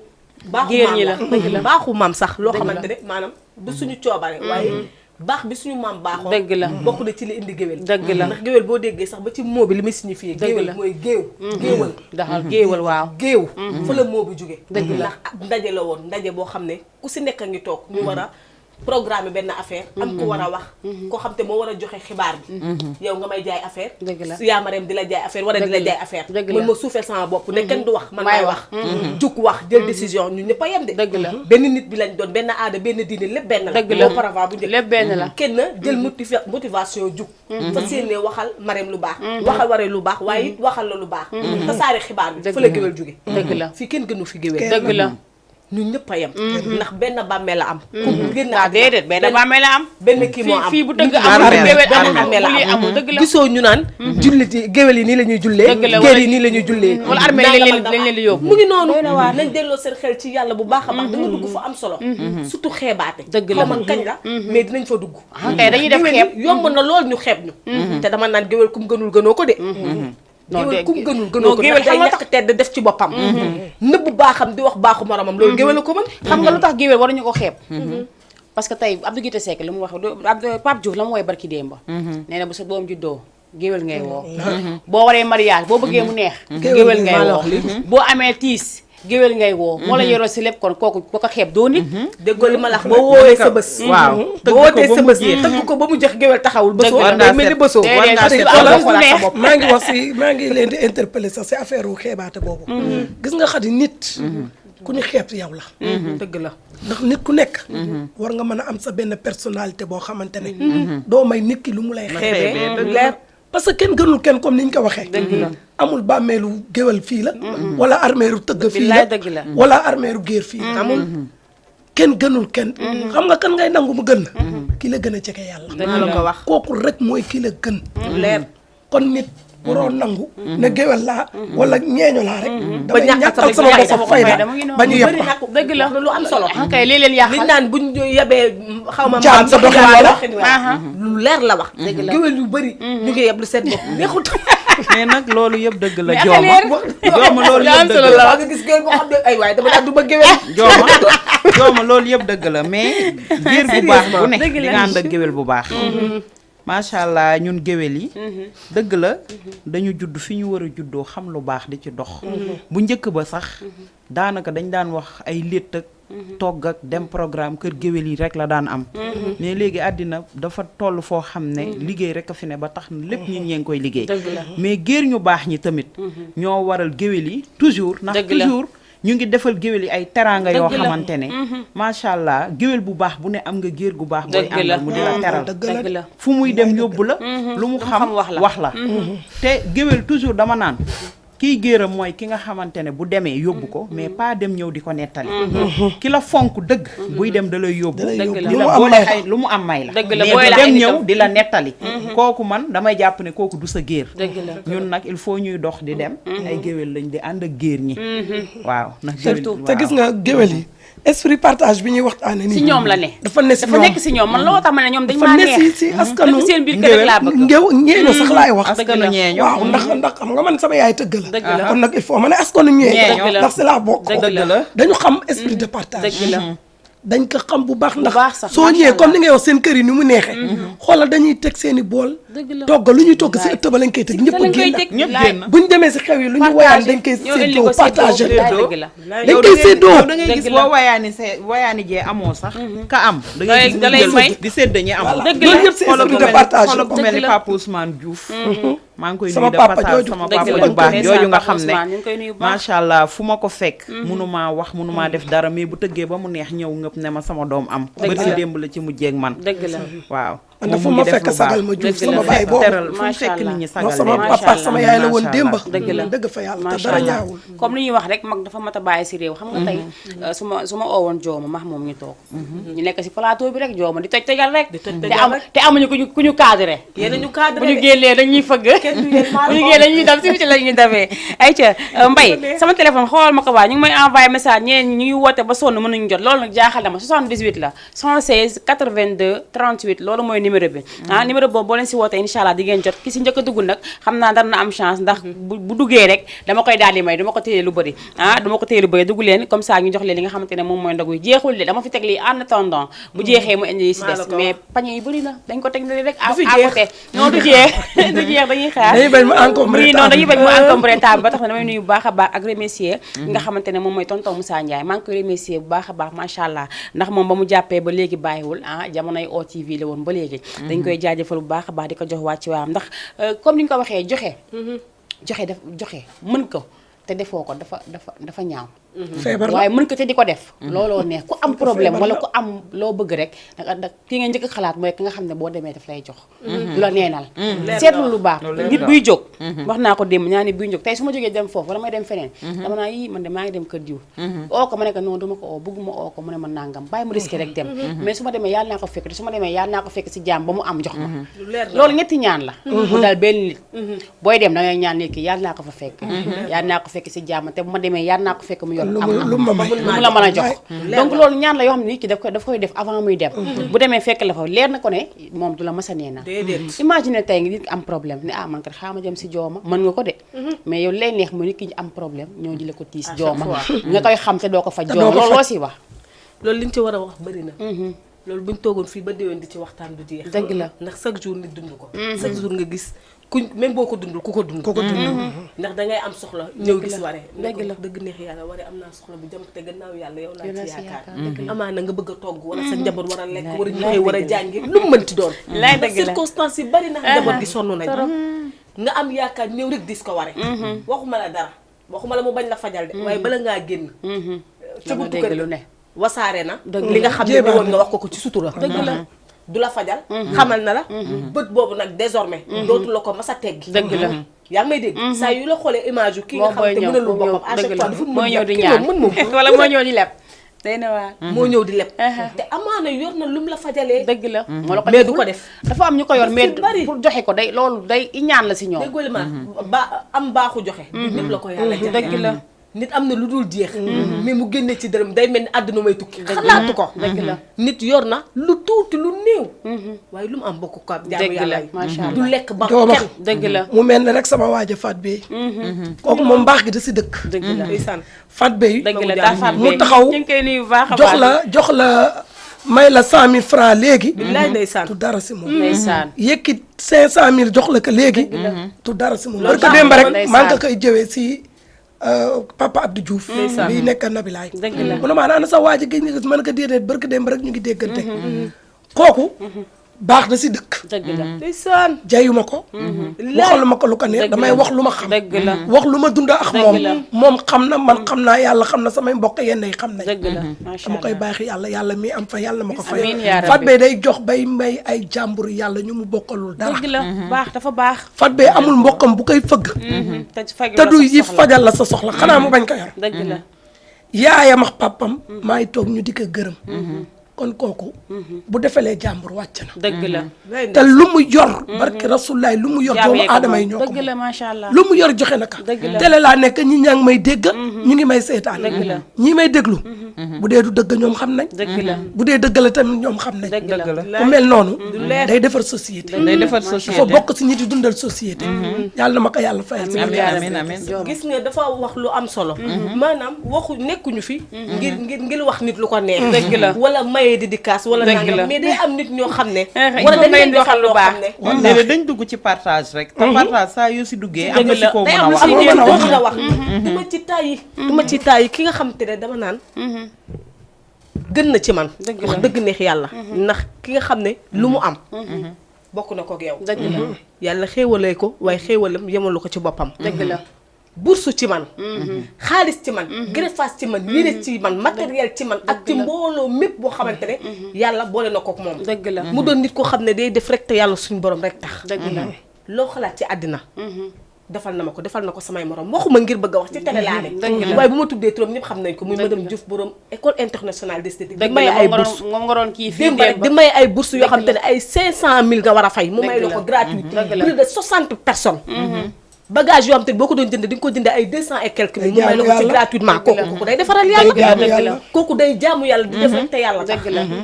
Géer maam ñi la. dëgg la baaxu maam sax loo Dëgg la. xamante ne maanaam du suñu coobare waaye baax bi suñu maam baaxoon Dëgg la. bokk na ci li indi géwél Dëgg la. ndax géwél boo déggee sax ba ci moo bi li muy signifié Dëgg géwél la. mooy géew géewal daxal géewal waaw. géew fa la moo bi jóge Dëgg la. ndax ndaje la woon ndaje boo xam ne ku si nekk a ngi toog ñu war a programme benn affaire am ku war a wax koo xam te moo war a joxe xibaar bi yow nga may jaay affaire Dëgg la. si yaamareem di la jaay affaire war a di la Dëgg la. jaay affaire Dëgg la. man ma suufeel sama bopp ne kenn du wax man Maay maay wax jug wax jël décision ñu ñëpp a yem de Dëgg la. benn nit bi lañ doon benn aada benn diine lépp benn la Dëgg la. auparavant bu njëkk lépp benn la. kenn jël motivation jug fa séenee waxal mareem lu baax waxal waree lu baax waaye it waxal la lu baax tasaare xibaar bi Dëgg fa la la. géwél jóge Dëgg la. fii kenn gënu fi géwél dëgg la. ñun ñëpp a yem ndax benn bàmmeel la am ku génn waaw déedéet benn bàmmeel la am. benn kii moo am fii bu dëgg Armeel. amul géwél benn amul armeel la bu lii am. amul dëgg la. gisoo ñu naan jullit yi géwél yi nii la ñuy jullee Dëgg la, géer wala- yi nii la ñuy jullee wala armeel yi lañ leen di yóbbu. mu ngi noonu nañ delloo seen xel ci yàlla bu baax a baax da nga dugg fa am solo surtout xeebaate Dëgg la. xaw ma kañ la mais dinañ fa dugg kay dañuy def géwél xeeb. yi yomb na lool ñu xeeb ñu te dama naan géwél kum gënul gënoo ko de non géwél de- kum gënul non, gënoo ko géwél ndax day xam nga ñàkk tedd def ci boppam nëbb baaxam di wax baaxu moromam loolu géwél a ko mën xam nga lu tax géwél waruñu ko xeeb. parce que tey Abdou Guité Seck li mu wax Pape Diouf la mu woy barki démba. nee na bu sa doom juddoo géwél ngay woo. boo waree mariage boo bëggee mu neex. géwél ngay maa la woo wax lii. boo amee tiis géwél ngay woo. moo la yoroo si lépp kon kooku boo ko xeeb doo nit. déggoo li ma la wax boo woowee sa bés waaw boo wootee sa bés tëgg ko ba mu jeex géwél taxawul bësoo war day ngaa mel ni seet. bësoo Déedéet, war ngaa parce que seet. am na xoolal ku neex. maa ngi wax si maa ngi leen di interpeller sax si affaire wu xeebaate boobu. gis nga xadi nit. ku ñu xeeb yow la. dëgg la ndax nit ku nekk. war nga mën a am sa benn personnalité boo xamante ne. doo may nit ki lu mu lay xeeb. xeebee leer parce que kenn gënul kenn comme ni ñu ko waxee. amul bàmmeelu géwél fii la. wala armeeru tëgg fii la Billaay dëgg la. wala armeeru géer fii la. amul kenn gënul kenn. xam nga kan ngay nangu mu gën la. ki la gën a jege yàlla. dëgg la ko wax kooku rek mooy ki la gën. leer kon nit waroo nangu. ne géwél laa wala ñeeño laa rek. ba damay ñàkkal ñàkkal sama ñàkkal bopp sama fayda fayda, mu ngi noonu. ba ñu yeb bëri ma. nag dëgg la. wax na lu am solo kay lii leen liñ yàqal. naan buñ yebee xaw ma Jaam sa doxin wala. lu leer la wax Dëgg la. géwél yu bëri ñu ngi yeb lu seen bopp neexut mais nag loolu yëpp dëgg la Mais jooma affaire- jooma loolu Lu am yëpp solo dëgg la. la waa nga gis géwél boo xam ne ay waay dama daan du ma géwél jooma loolu yëpp dëgg la mais géer bu baax bu ne Dëgg di la. nga ànd ak géwél bu baax macha allah ñun géwél yi dëgg la dañu judd fi ñu war a juddoo xam lu baax di ci dox bu njëkk ba sax daanaka dañ daan wax ay létt ak togg ak dem programme kër géwél yi rek la daan am mais léegi àddina dafa toll foo xam ne liggéey rek a fi ne ba tax na lépp ñi ngi koy liggéey Dëgg la. mais géer ñu baax ñi tamit ñoo waral géwél yi toujours ndax Dëgg la. toujours ñu ngi defal géwél yi ay teraanga yoo Dëgg la. xamante ne macha allah géwél bu baax bu ne am nga géer gu baax booy Dëgg la. àndal mu di la teral dëgg la dëgg la. fu muy dem yóbbu la lu mu xam wax la. wax la te géwél toujours dama naan kiy géeram mooy ki nga xamante ne bu demee yóbbu ko mais pas dem ñëw di ko nettali ki la fonk dëgg buy dem da lay yóbbu Da lay Dëgg yóbbu. la. di lu la mu am boole may ay lu mu am may la Dëgg la, mais booy du la dem ay ñëw nitam. di la nettali kooku man damay jàpp ne kooku du sa géer dëgg la. ñun nag il faut ñuy dox di dem ay géwél lañ di ànd ak géer ñi waaw nag Surtout. te gis nga géwél yi esprit partage bi ñuy waxtaane nii. si ñoom la ne. dafa ne si dafa ñoom nekk si ñoom man loo tax ma ne ñoom dañ dafa maa ne neex. si askanu dëkk seen biir kër rek laa bëgg. ngew ñeeño sax laay wax. askanu ñeeño waaw ndax xam nga man sama yaay tëgg la. Dëgg la. kon nag il faut ma ne askanu ñeeño. Ñeeño. Dëgg la. ndax si laa bokk. Dëgg la. la dañu xam esprit de partage. dëgg la. dañ ko xam bu baax ndax baax sax, soo macha ñëwee Allah. comme ni ngay wax seen kër yi ni mu neexee. xoolal dañuy teg seen i bool. Dëgg la. togg lu ñuy togg si ëtt ba lañ koy teg ñëpp a génn. ñëpp génn buñ demee si xew yi lu ñu woyaan dañ koy séddoo partagé. dëgg la. dañ koy séddoo. yow da ngay gis Dëgg la. boo wayaani jee amoo sax ka am da ngay gis da lay mu may. jël di sédd ñi amul Dëgg loolu la. yëpp si xoolal esprit ku de mel partage. xoolal ku mel ni Dëgg la. Papa Ousmane Diouf maa ngi koy Sama nuyu de papa passage jooju. sama Dëgg papa la. ju baax Ndeysaan, jooju nga Papa xam ne Ousmane, ñu ngi koy nuyu bu baax. macha allah fu ma ko fekk munumaa wax munumaa def dara mais bu tëggee ba mu neex ñëw ngëpp ne ma sama doom am Dëgg ba si la. démb la ci mujjeeg man dëgg la. waaw man dafa ma fekk sagal ma Diouf sama baay boobu teral fu mu fekk nit ñi sagal non sama leen. papa ak sama yaay la woon démba dëgg la dëgg fa yàlla te macha dara allah ñaawul comme li ñuy wax rek mag dafa mat a bàyyi si réew xam nga tey su ma oowoon jooma max moom ñu toog ñu nekk si plateau bi rek jooma di toj tojal rek te amuñu ku ñu cadré yéen ñu cadré bu ñu génnee dañuy fëgg bu ñu génnee dañuy dem si biti la ñuy demee ayca Mbaye sama téléphone xoolal ma ko waa ñu ngi may envoyé message ñeen ñu ngi woote ba sonn mënuñu jot loolu nag jaaxal na ma 78 la 116 82 38 loolu mooy numéro bi numéro boobu boo leen si wootee incha allah di ngeen jot ki si njëkk a dugg nag xam naa dara na am chance ndax bu duggee rek dama koy daal di may dama ko téye lu bëri dama ko téye lu bëri dugg leen comme ça ñu jox leen li nga xamante ne moom mooy ndogu yi jeexul de dama fi teg lii en attendant bu jeexee mu indi yi si des mais pañe yi bëri na dañ ko teg rek à côté non du jeex du jeex dañuy xaar dañuy bañ mu encombré non dañuy bañ mu encombré table ba tax na damay nuyu bu baax a baax ak remercier nga xamante ne moom mooy tonton Moussa Ndiaye maa ngi koy remercier bu baax a baax macha allah ndax moom ba mu jàppee ba léegi bàyyiwul jamonoy OTV la woon ba léegi dañ koy jaajëfal bu baax a baax di ko jox wàcc waam ndax comme ni nga ko waxee joxe mën ko te defoo ko dafa ñaaw feebar la waaye mën ko te di ko def looloo neex ku am problème wala ku am loo bëgg rek da ki nga njëkk xalaat mooy ki nga xam ne boo demee daf lay jox du la neenal seetlu lu baax nit buy jóg wax naa ko démb ñaa ni buy jóg tey su ma jógee dem foofu wala may dem feneen dama naa yii man de maa ngi dem kër diw oo ko ma ne ko non duma ko oo bëgguma oo ko mu ne ma nangam bàyyi mu risqué rek dem mais su ma demee yàlla naa ko fekk te su ma demee yàlla naa ko fekk si jàmm ba mu am jox ma loolu ñetti ñaan la mu dal benn nit booy dem da ngay ñaan nit ki yàlla naa ko fa fekk yàlla naa ko fekk si jàmm te bu ma demee yàlla naa ko fekk mu yor am mu la mën a jox donc loolu ñaan la yoo xam ne nit ki daf koy def avant muy dem bu demee fekk la fa leer na ko ne moom du la mës a nee na imagine tey nit ki am problème ne man kat xaama jëm si jooma mën nga ko de mais yow lay neex mu nit ki am problème ñoo jële ko tiis jooma nga koy xam te doo ko faj jooma loolu loo si wax loolu li ñu ci war a wax bëri na loolu buñ toogoon fii ba déwén di ci waxtaan du jeex dëgg la ndax chaque jour nit dund ko chaque jour nga gis kuñ même boo ko dundul ku ko dund ndax dangay am soxla ñëw gis ware dëgg neex yàlla ware am naa soxla bu jëm te gannaaw yàlla yow laa ci yaakaar amaana nga bëgg a togg wala sa njaboot war a lekk war a ñëwee war a jàngi lu mu mënti doon ndax circonstance yi bari na njaboot gi sonn nañ nga am yaakaar ñëw rek dis ko ware waxuma la dara waxuma la mu bañ la fajal de waaye bala ngaa génn ca buntu kër lu ne wasaare na li nga xam ne woon nga wax ko ci sutura dëgg la du la fajal xamal na la bët boobu nag désormais dootu la ko mas a teggi dëgg la yaa ngi may dégg saa yu la xoolee image yu kii nga xam te mën a lu boppam à chaque fois dafa moo ñëw di ñaan wala moo ñëw di leb day na waar moo ñëw di leb te amaana yor na lu mu la fajalee dëgg la mais du ko def dafa am ñu ko yor mais pour joxe ko day loolu day ñaan la si ñoom déggoo li ma am baaxu joxe ñëpp la ko yàlla joxe dëgg la nit am na lu dul jeex mais mu génne ci dërëm day mel ni àdduna may tukki xalaatu ko dëgg la nit yor na lu tuuti lu néew waaye lu mu am bokk ko jaamu yàlla macha allah du lekk ba jooma kenn dëgg la mu mel ne rek sama waaja Fat Bey kooku moom mbaax gi da si dëkk dëgg la ndeysaan Fat Bey dëgg la daa Fat Bey mu taxaw ñu ngi koy nuyu bu baax a jox la may la 100 000 francs léegi billaay ndeysaan tu dara si moom ndeysaan yëkkit 500 000 jox la ko léegi tu dara si moom barka démb rek maa ngi ko koy jëwee si papa Abdou Diouf bi nekk Nabilaay dëgg la mu ne maa ana sa waaji gi ñu gis mën ko déedéet barka démb rek ñu ngi déggante kooku baax na si dëkk dëgg la ndeysaan jayuma ko waxaluma ko lu ko neex damay wax lu ma xam dëgg la wax lu ma dund ak moom xam na man xam naa yàlla xam na samay mbokk yenn yi xam nañ dëgg la macha dama allah koy baaxi yàlla mi am fa yàlla ma ko fay amiin yaa rabbi. Fat Bey day jox bay may ay jàmbur yàlla ñu mu bokkalul dara dëgg la baax dafa baax Fat Bey amul mbokkam bu koy fëgg te du yi fajal la sa soxla xanaa mu bañ ko yor dëgg la yaayam ak papam maa ngi toog ñu di ko gërëm kon kooku bu defalee jàmbur wàcc na dëgg la te lu mu yor barke rasulaay lu mu yor doomu aadama yi ñoo ko dëgg la macha allah lu mu yor joxe na ka dëgg la télé laa nekk ñi ñaa ngi may dégg ñu ngi may seetaan dëgg la ñi may déglu bu dee du dëgg ñoom xam nañ dëgg la bu dee dëgg la tamit ñoom xam nañ dëgg la ku mel noonu day defar société day defar dafa société bokk si ñi di dundal société yàlla na ma ko yàlla fayal si amiin amiin gis nga dafa wax lu am solo maanaam waxu nekkuñu fi ngir wax nit lu ko neex dëgg la wala maye dédicace wala dëgg la nangam mais day am nit ñoo xam ne il wala faut dañ nga leen leen di waxal lu baax. léeg-léeg dañ dugg ci partage rek te partage saa yoo si duggee am na si koo mën a wax am mën a wax. mën a wax duma ci tàyyi duma ci tàyyi ki nga xam te ne dama naan gën na ci man Dëgg la. wax dëgg neex yàlla ndax ki nga xam ne lu mu am bokk na ko ak yow dëgg la yàlla xéewalee ko waaye xéewalam yemalu ko ci boppam dëgg la bourse ci man xaalis ci man greffage ci man yére ci man matériel ci man ak ci mbooloo mépp boo xamante ne yàlla boole na kook moom dëgg la mu doon nit koo xam ne day def rek te yàlla suñu borom rek tax dëgg la loo xalaat ci àddina defal na ma ko defal na ko samay morom waxuma ngir bëgg a wax ci télé laa ne waaye bu ma tuddee turam ñëpp xam nañ ko muy madame Diouf borom école internationale d'esthétique di may ay bourse moom nga doon kii démb rek di may ay bourse yoo xam te ne ay 500000 nga war a fay mu may la ko gratuit plus de 60 personnes bagage yoo xam te ne boo ko doon jënd di nga ko jënd ay 200 et quelques mille mu may la ko ci gratuitement kooku day defaral yàlla kooku day jaamu yàlla di def rek te yàlla tax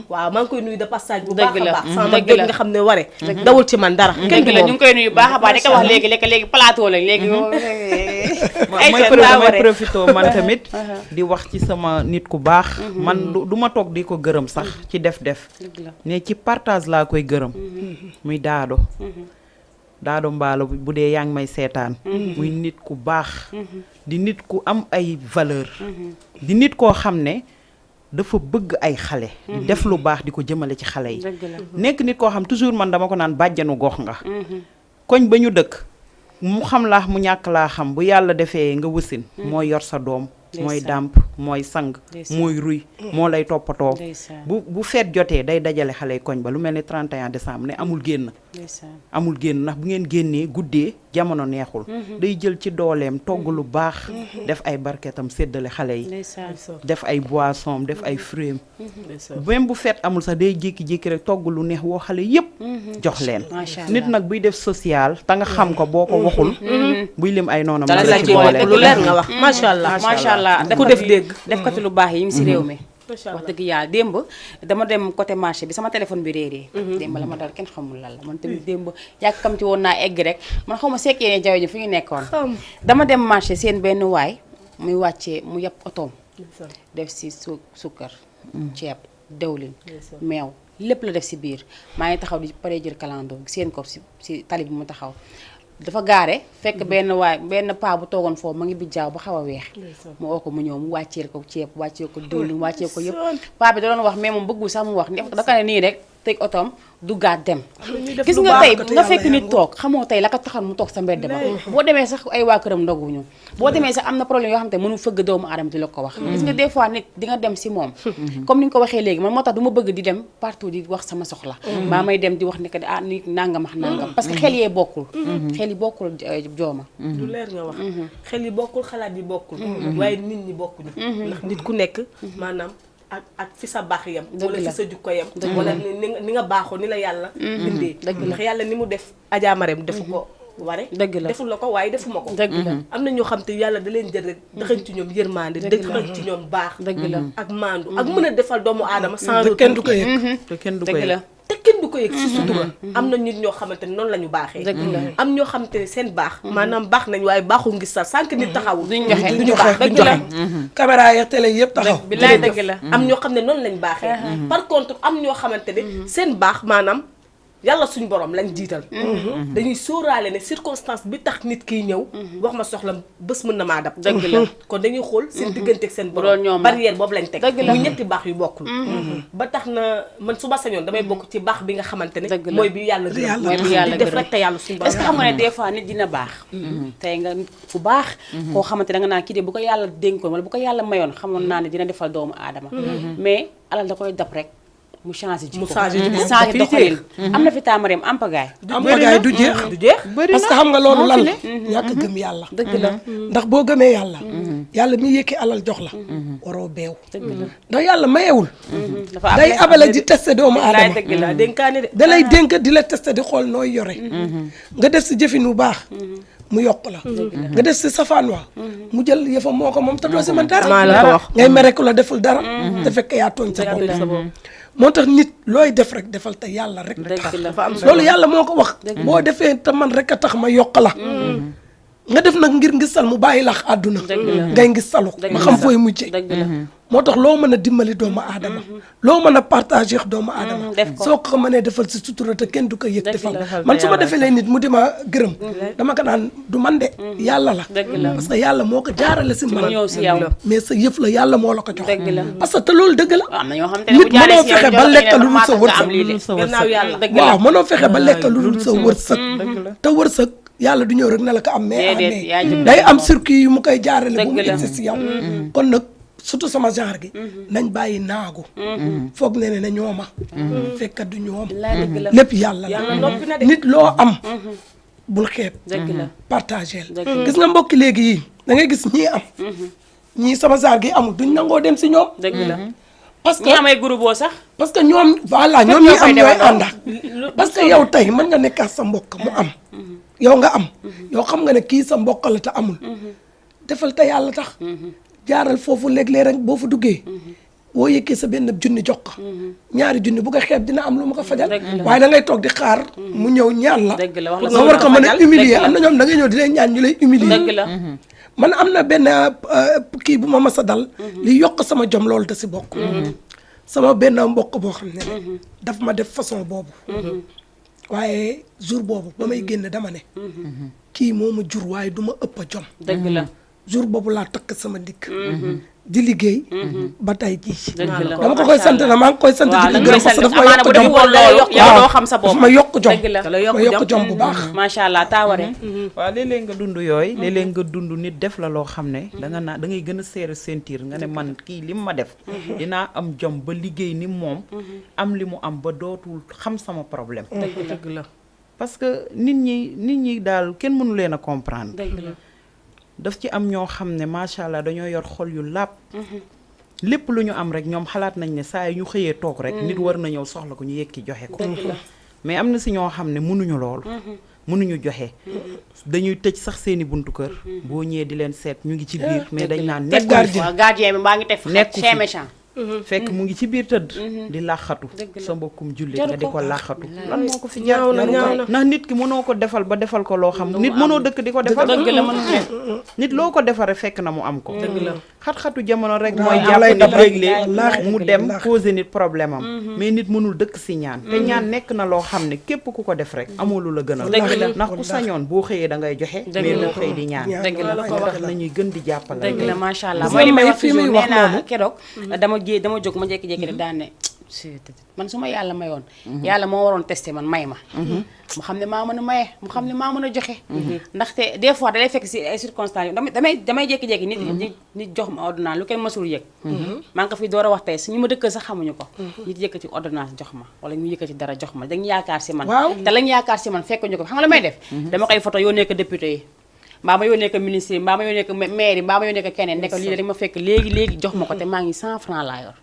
waaw maa ngi koy nuyu de passage bu baax a baax sama mag nga xam ne ware dawul ci man dara kenn du la ñu ngi koy nuyu baax a baax di ko wax léegi plateau la léegi may profité man tamit di wax ci sama nit ku baax man du ma toog di ko gërëm sax ci def ne ci partage laa koy gërëm muy Daado Mbaalo bu dee yaa ngi may seetaan muy nit ku baax di nit ku am ay valeur di nit koo xam ne dafa bëgg ay xale di def lu baax di ko jëmale ci xale yi nekk nit koo xam toujours man dama ko naan bàjjanu gox nga koñ ba ñu dëkk mu xam laa mu ñàkk laa xam bu yàlla defee nga wësin mooy yor sa doom mooy dàmp mooy sang mooy ruy moo lay toppatoo bu feet jotee day dajale xale yi koñ ba lu mel ni 31 décembre ne amul génn ndax bu ngeen génnee guddee jamono neexul day jël ci dooleem togg lu baax def ay barketam séddale xale yi def ay boisson def ay fruits même bu feet amul sax day jékki-jékki rek togg lu neex woo xale yépp jox leen nit nag buy def social te nga xam ko boo ko waxul buy lim ay noonam la ci boole lu leer nga wax macha allah ku def dégg def ko ci lu baax yi ngi si réew mi wax dëgg yàlla démb dama dem côté marché bi sama téléphone bi réeree démb la ma dal kenn xamul lan la man tamit démb yàkkamti woon naa egg rek man xaw ma sekkee ne jawe ji fu ñu nekkoon dama dem marché seen benn waay muy wàccee mu yeb otoom def si sukkar ceeb dewlin meew lépp la def si biir maa ngi taxaw di pare jël kalandoo seen ko si tali bi mu taxaw dafa gaare fekk benn paa bu toogoon foofu ma ngi bijjaaw ba xaw a weex mu oo ko mu ñëw mu wàcceel ko ceeb wàccee ko diwlin wàccee ko yëpp paa bi da doon wax mais moom bëggul sax mu wax daka ne nii rek tëj otoom du gaat dem gis nga tey nga fekk nit toog xamoo tey la ko taxal mu toog sa mbedd ba boo demee sax ay waa këram ndoguñu boo demee sax am na problème yoo xam te mënu fëgg doomu aadama di la ko wax gis nga des fois nit di nga dem si moom comme ni nga ko waxee léegi man moo tax du ma bëgg di dem partout di wax sama soxla maa may dem di wax ne que nit nangam ak nangam parce que xel yee bokkul xel yi bokkul jooma lu leer nga wax xel yi bokkul xalaat yi bokkul waaye nit ñi bokkuñu ndax nit ku nekk maanaam ak fi sa baax yam wala fi sa jukko yam wala ni nga baaxoo ni la yàlla bindee ndax yàlla ni mu def Adja Marème defu ko ware deful la ko waaye defuma ko am na ñoo xam te yàlla da leen jël rek dëxañ ci ñoom yërmande dëxañ ci ñoom baax ak maandu ak mën a defal doomu aadama sans kenn du ko yëg te kenn du ko yëg te kenn du ko yëg si sutura am na nit ñoo xamante ne noonu la ñu baaxee am ñoo xamante ne seen baax maanaam baax nañ waaye baaxul ngis sa sànq nit taxawul duñu baax duñu joxe caméra ya télé yëpp taxaw bilaay dëgg la am ñoo xam ne noonu lañ baaxee par contre am ñoo xamante ne seen baax maanaam yàlla suñ borom lañ jiital dañuy sóoraale ne circonstance bi tax nit kiy ñëw wax ma soxla bés mën na maa dab dëgg la kon dañuy xool seen diggante ak seen borom barrière boobu lañ teg muy ñetti baax yu bokkul ba tax na man su ma sañoon damay bokk ci baax bi nga xamante ne mooy bi yàlla gërëm mooy bi yàlla di def rek te yàlla suñ borom est-ce que xam nga ne des fois nit dina baax tey nga fu baax koo xamante da nga naan kii de bu ko yàlla dénkoon wala bu ko yàlla mayoon xamoon naa ne dina defal doomu aadama mais alal da koy dab rek mu changé jikko doxalin am na fi taamareem ampagaay du jeex parce que xam nga loolu lan la ñàkk gëm yàlla dëgg la ndax boo gëmee yàlla yàlla mi yëkki alal jox la waroo beew ndax yàlla mayewul day abale di testé doomu aadama da lay dénk di la testé di xool nooy yore nga def si jëfin bu baax mu yokk la nga def si safaan wa mu jël yëfa moo ko moom te doo si man dara ngay mere ku la deful dara te fekk yaa tooñ sa bopp moo tax nit looy def rek defal te yàlla rek tax loolu yàlla moo ko wax boo defee te man rek a tax ma yokk la nga def nag ngir ngisal mu bàyyi lax àdduna ngay ngisalu ba xam fooy mujje moo tax loo mën a dimbali doomu aadama loo mën a partager doomu aadama soo ko mënee defal si sutura te kenn du ko yëg defal man su ma defee lay nit mu di ma gërëm dama ko naan du man de yàlla la parce que yàlla moo ko jaarale si man mais sa yëf la yàlla moo la ko jox parce que te loolu dëgg la nit mënoo fexe ba lekk lu dul sa wërsëg waaw mënoo fexe ba lekk lu dul sa wërsëg te wërsëg yàlla du ñëw rek na la ko am mais déedéet yaa jëm day am circuit yu mu koy jaarale bu mu Dëgg la. egsi si yow kon nag surtout sama genre gi nañ bàyyi naagu foog ne ne ñooma fekkat du ñoom dëgg la lépp yàlla yàlla la noppi na de. nit loo am bul xeeb dëgg la partagé Dëgg la gis nga mbokki léegi yii da ngay gis ñii am ñii sama genre gi amul duñ nangoo dem si ñoom dëgg la parce que ñi amay groupe boo sax parce que ñoom voilà ñoom ñi am ñooy ànda parce que yow tey mën nga nekk ak sa mbokk mu am yow nga am yow xam nga ne kii sa mbokk la te amul defal te yàlla tax jaaral foofu léeg-léeg rek boo fa duggee boo yëkkee sa benn junni jox ko ñaari junni bu ko xeeb dina am lu mu ko fajal waaye da ngay toog di xaar mu ñëw ñaan la dëgg la wax la nga war ko mën a humilier dëgg la. am na ñoom da ngay ñëw di leen ñaan ñu lay humilier dëgg la man am na benn kii bu ma mas a dal li yokk sama jom loolu da si bokk sama benn mbokk boo xam ne daf ma def façon boobu waaye jour boobu ba may génn dama ne kii moo ma jur waaye du ma ëpp a jom dëgg la jour boobu laa takk sama dikk di liggéey ba tey jii dëgg la dama ko koy sant na maa ngi koy sant di ko gërëm parce que daf ma amaana yokk bu jom defoon loolu yow doo xam sa bopp daf ma yokk jom dëgg la da la daf ma yokk jom bu baax macha allah taaware waaw léeg-léeg nga dund yooyu léeg-léeg nga dund nit def la loo xam ne danga naa da ngay gën a seere sentir nga ne man kii li mu ma def dinaa am jom ba liggéey ni moom am li mu am ba dootul xam sama problème dëgg la parce que nit ñi daal kenn mënu leen a comprendre dëgg la daf ci am ñoo xam ne macha allah dañoo yor xol yu làpp lépp lu ñu am rek ñoom xalaat nañ ne saa yu ñu xëyee toog rek nit war na ñëw soxla ko ñu yekki joxe ko mais am na si ñoo xam ne mënuñu loolu mënuñu joxe dañuy tëj sax seeni buntu kër boo ñëwee di leen seet ñu ngi ci biir mais dañ naan nekk waaw gardien bi mbaa ngi teg Nekku fi. chien méchant fekk mu ngi ci biir tëdd di làqatu Dëgg la. sa mbokkum jullit Jaru nga di ko. ko làqatu lan moo ko fi jar ñaaw na ñaaw na. ndax nit ki mënoo ko defal ba defal ko loo xam nit mënoo dëkk di ko defal dëgg la mënu nit loo ko defare fekk na mu am ko dëgg la. xat-xatu jamono rek Waaw, mooy yaa jàpp lay nit dab rek. léeg-léeg Wallaahi, mu dëgg la, dem wallaahi. poser nit problème am mais nit mënul dëkk si ñaan te ñaan nekk na loo xam ne képp ku ko def rek amoo lu la gënal Dëgg la. ndax ku sañoon boo xëyee da ngay joxe Dëgg mais la. doo xëy di ñaan dëgg la moo tax nañuy gën di jàppale dëgg la macha allah Gis mooy li nga may may wax fii muy toujours wax nee naa noonu. keroog dama jóg ma jékki-jékki rek daan ne man su ma yàlla mayoon yàlla moo waroon testé man may ma mu xam ne maa mën a maye mu xam ne maa mën a joxe ndaxte des fois da lay fekk si ay circonstances damay jékki-jékki nit jox ma ordonnance lu kenn mësul yëg maa ngi ko fi door a wax tey su ñu ma dëkkal sax xamuñu ko nit yëkkati ordonnance jox ma wala ñu yëkkati dara jox ma dañu yaakaar si man Waaw. te lañu yaakaar si man fekk ñu ko xam nga la may def dama koy photo yónnee ko député yi mbaa ma yónnee ko ministre yi mbaa ma yónnee ko maire yi mbaa ma yónnee ko keneen ne ko lii dañ ma fekk léegi jox ma ko te maa ngi 100 francs laa yor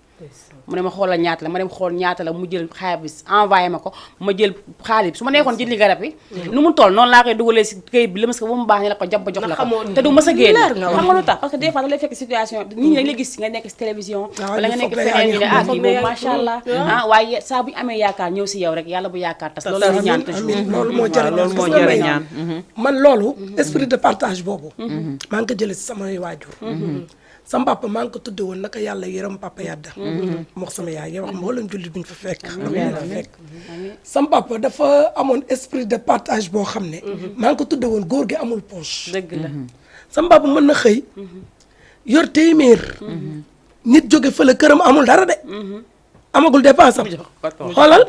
mu ne ma xoolal ñaata la ma dem xool ñaata la mu jël xaalis envoyé ma ko ma jël xaalis bi su ma nekkoon jëndi garab yi nu mu toll noonu laa koy dugalee si këyit bi la mas ko ba mu baax ni la ko jàpp ba jox la ko te du mas a génn xam nga lu tax parce que des fois da lay fekk situation nit ñi dañ la gis nga nekk si télévision wala nga nekk feneen ñu ne ah kii boobu macha allah ah waaye saa bu ñu amee yaakaar ñëw si yow rek yàlla bu yaakaar tas loolu la ñu ñaan toujours amiin loolu moo jar loolu moo jar ñaan man loolu esprit de partage boobu maa ngi ko jëlee si samay waajur sama papa maa ngi ko tudde woon naka yàlla yërëm papa yadda mook sama yaay yow wax mboolem jullit bi ñu fa fekk sama papa dafa amoon esprit de partage boo xam ne maa ngi ko tudde woon góor gi amul poche dëgg la sama papa mën na xëy yor téeméer nit jóge fële këram amul dara de amagul dépense am xoolal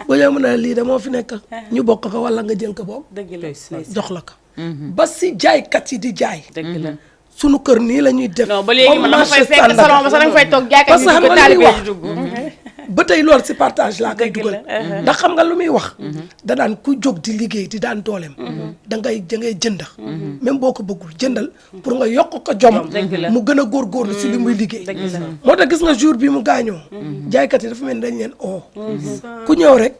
boo ñëw mën a lii de moo fi nekk ñu bokk ko wala nga jël ko boobu dëgg la jox la ko ba si jaaykat yi di jaay dëgg la sunu kër nii la ñuy def non ba léegi man dama fay marché fekk standard. salon ba sax danga fay toog jaaykat parce que yi xam dugg nga li muy taalibe wax yi dugg ba tey loolu si partage laa koy Dëgg dugal la, ndax xam nga lu muy wax da daan ku jóg di liggéey di daan dooleem da ngay jënd même boo ko bëggul jëndal pour nga yokk ko jom Dëgg la. mu gën a góorgóorlu si li muy liggéey Dëgg la. moo tax gis nga jour bi mu gaañoo jaaykat yi dafa mel ni dañ leen oo ku ñëw rek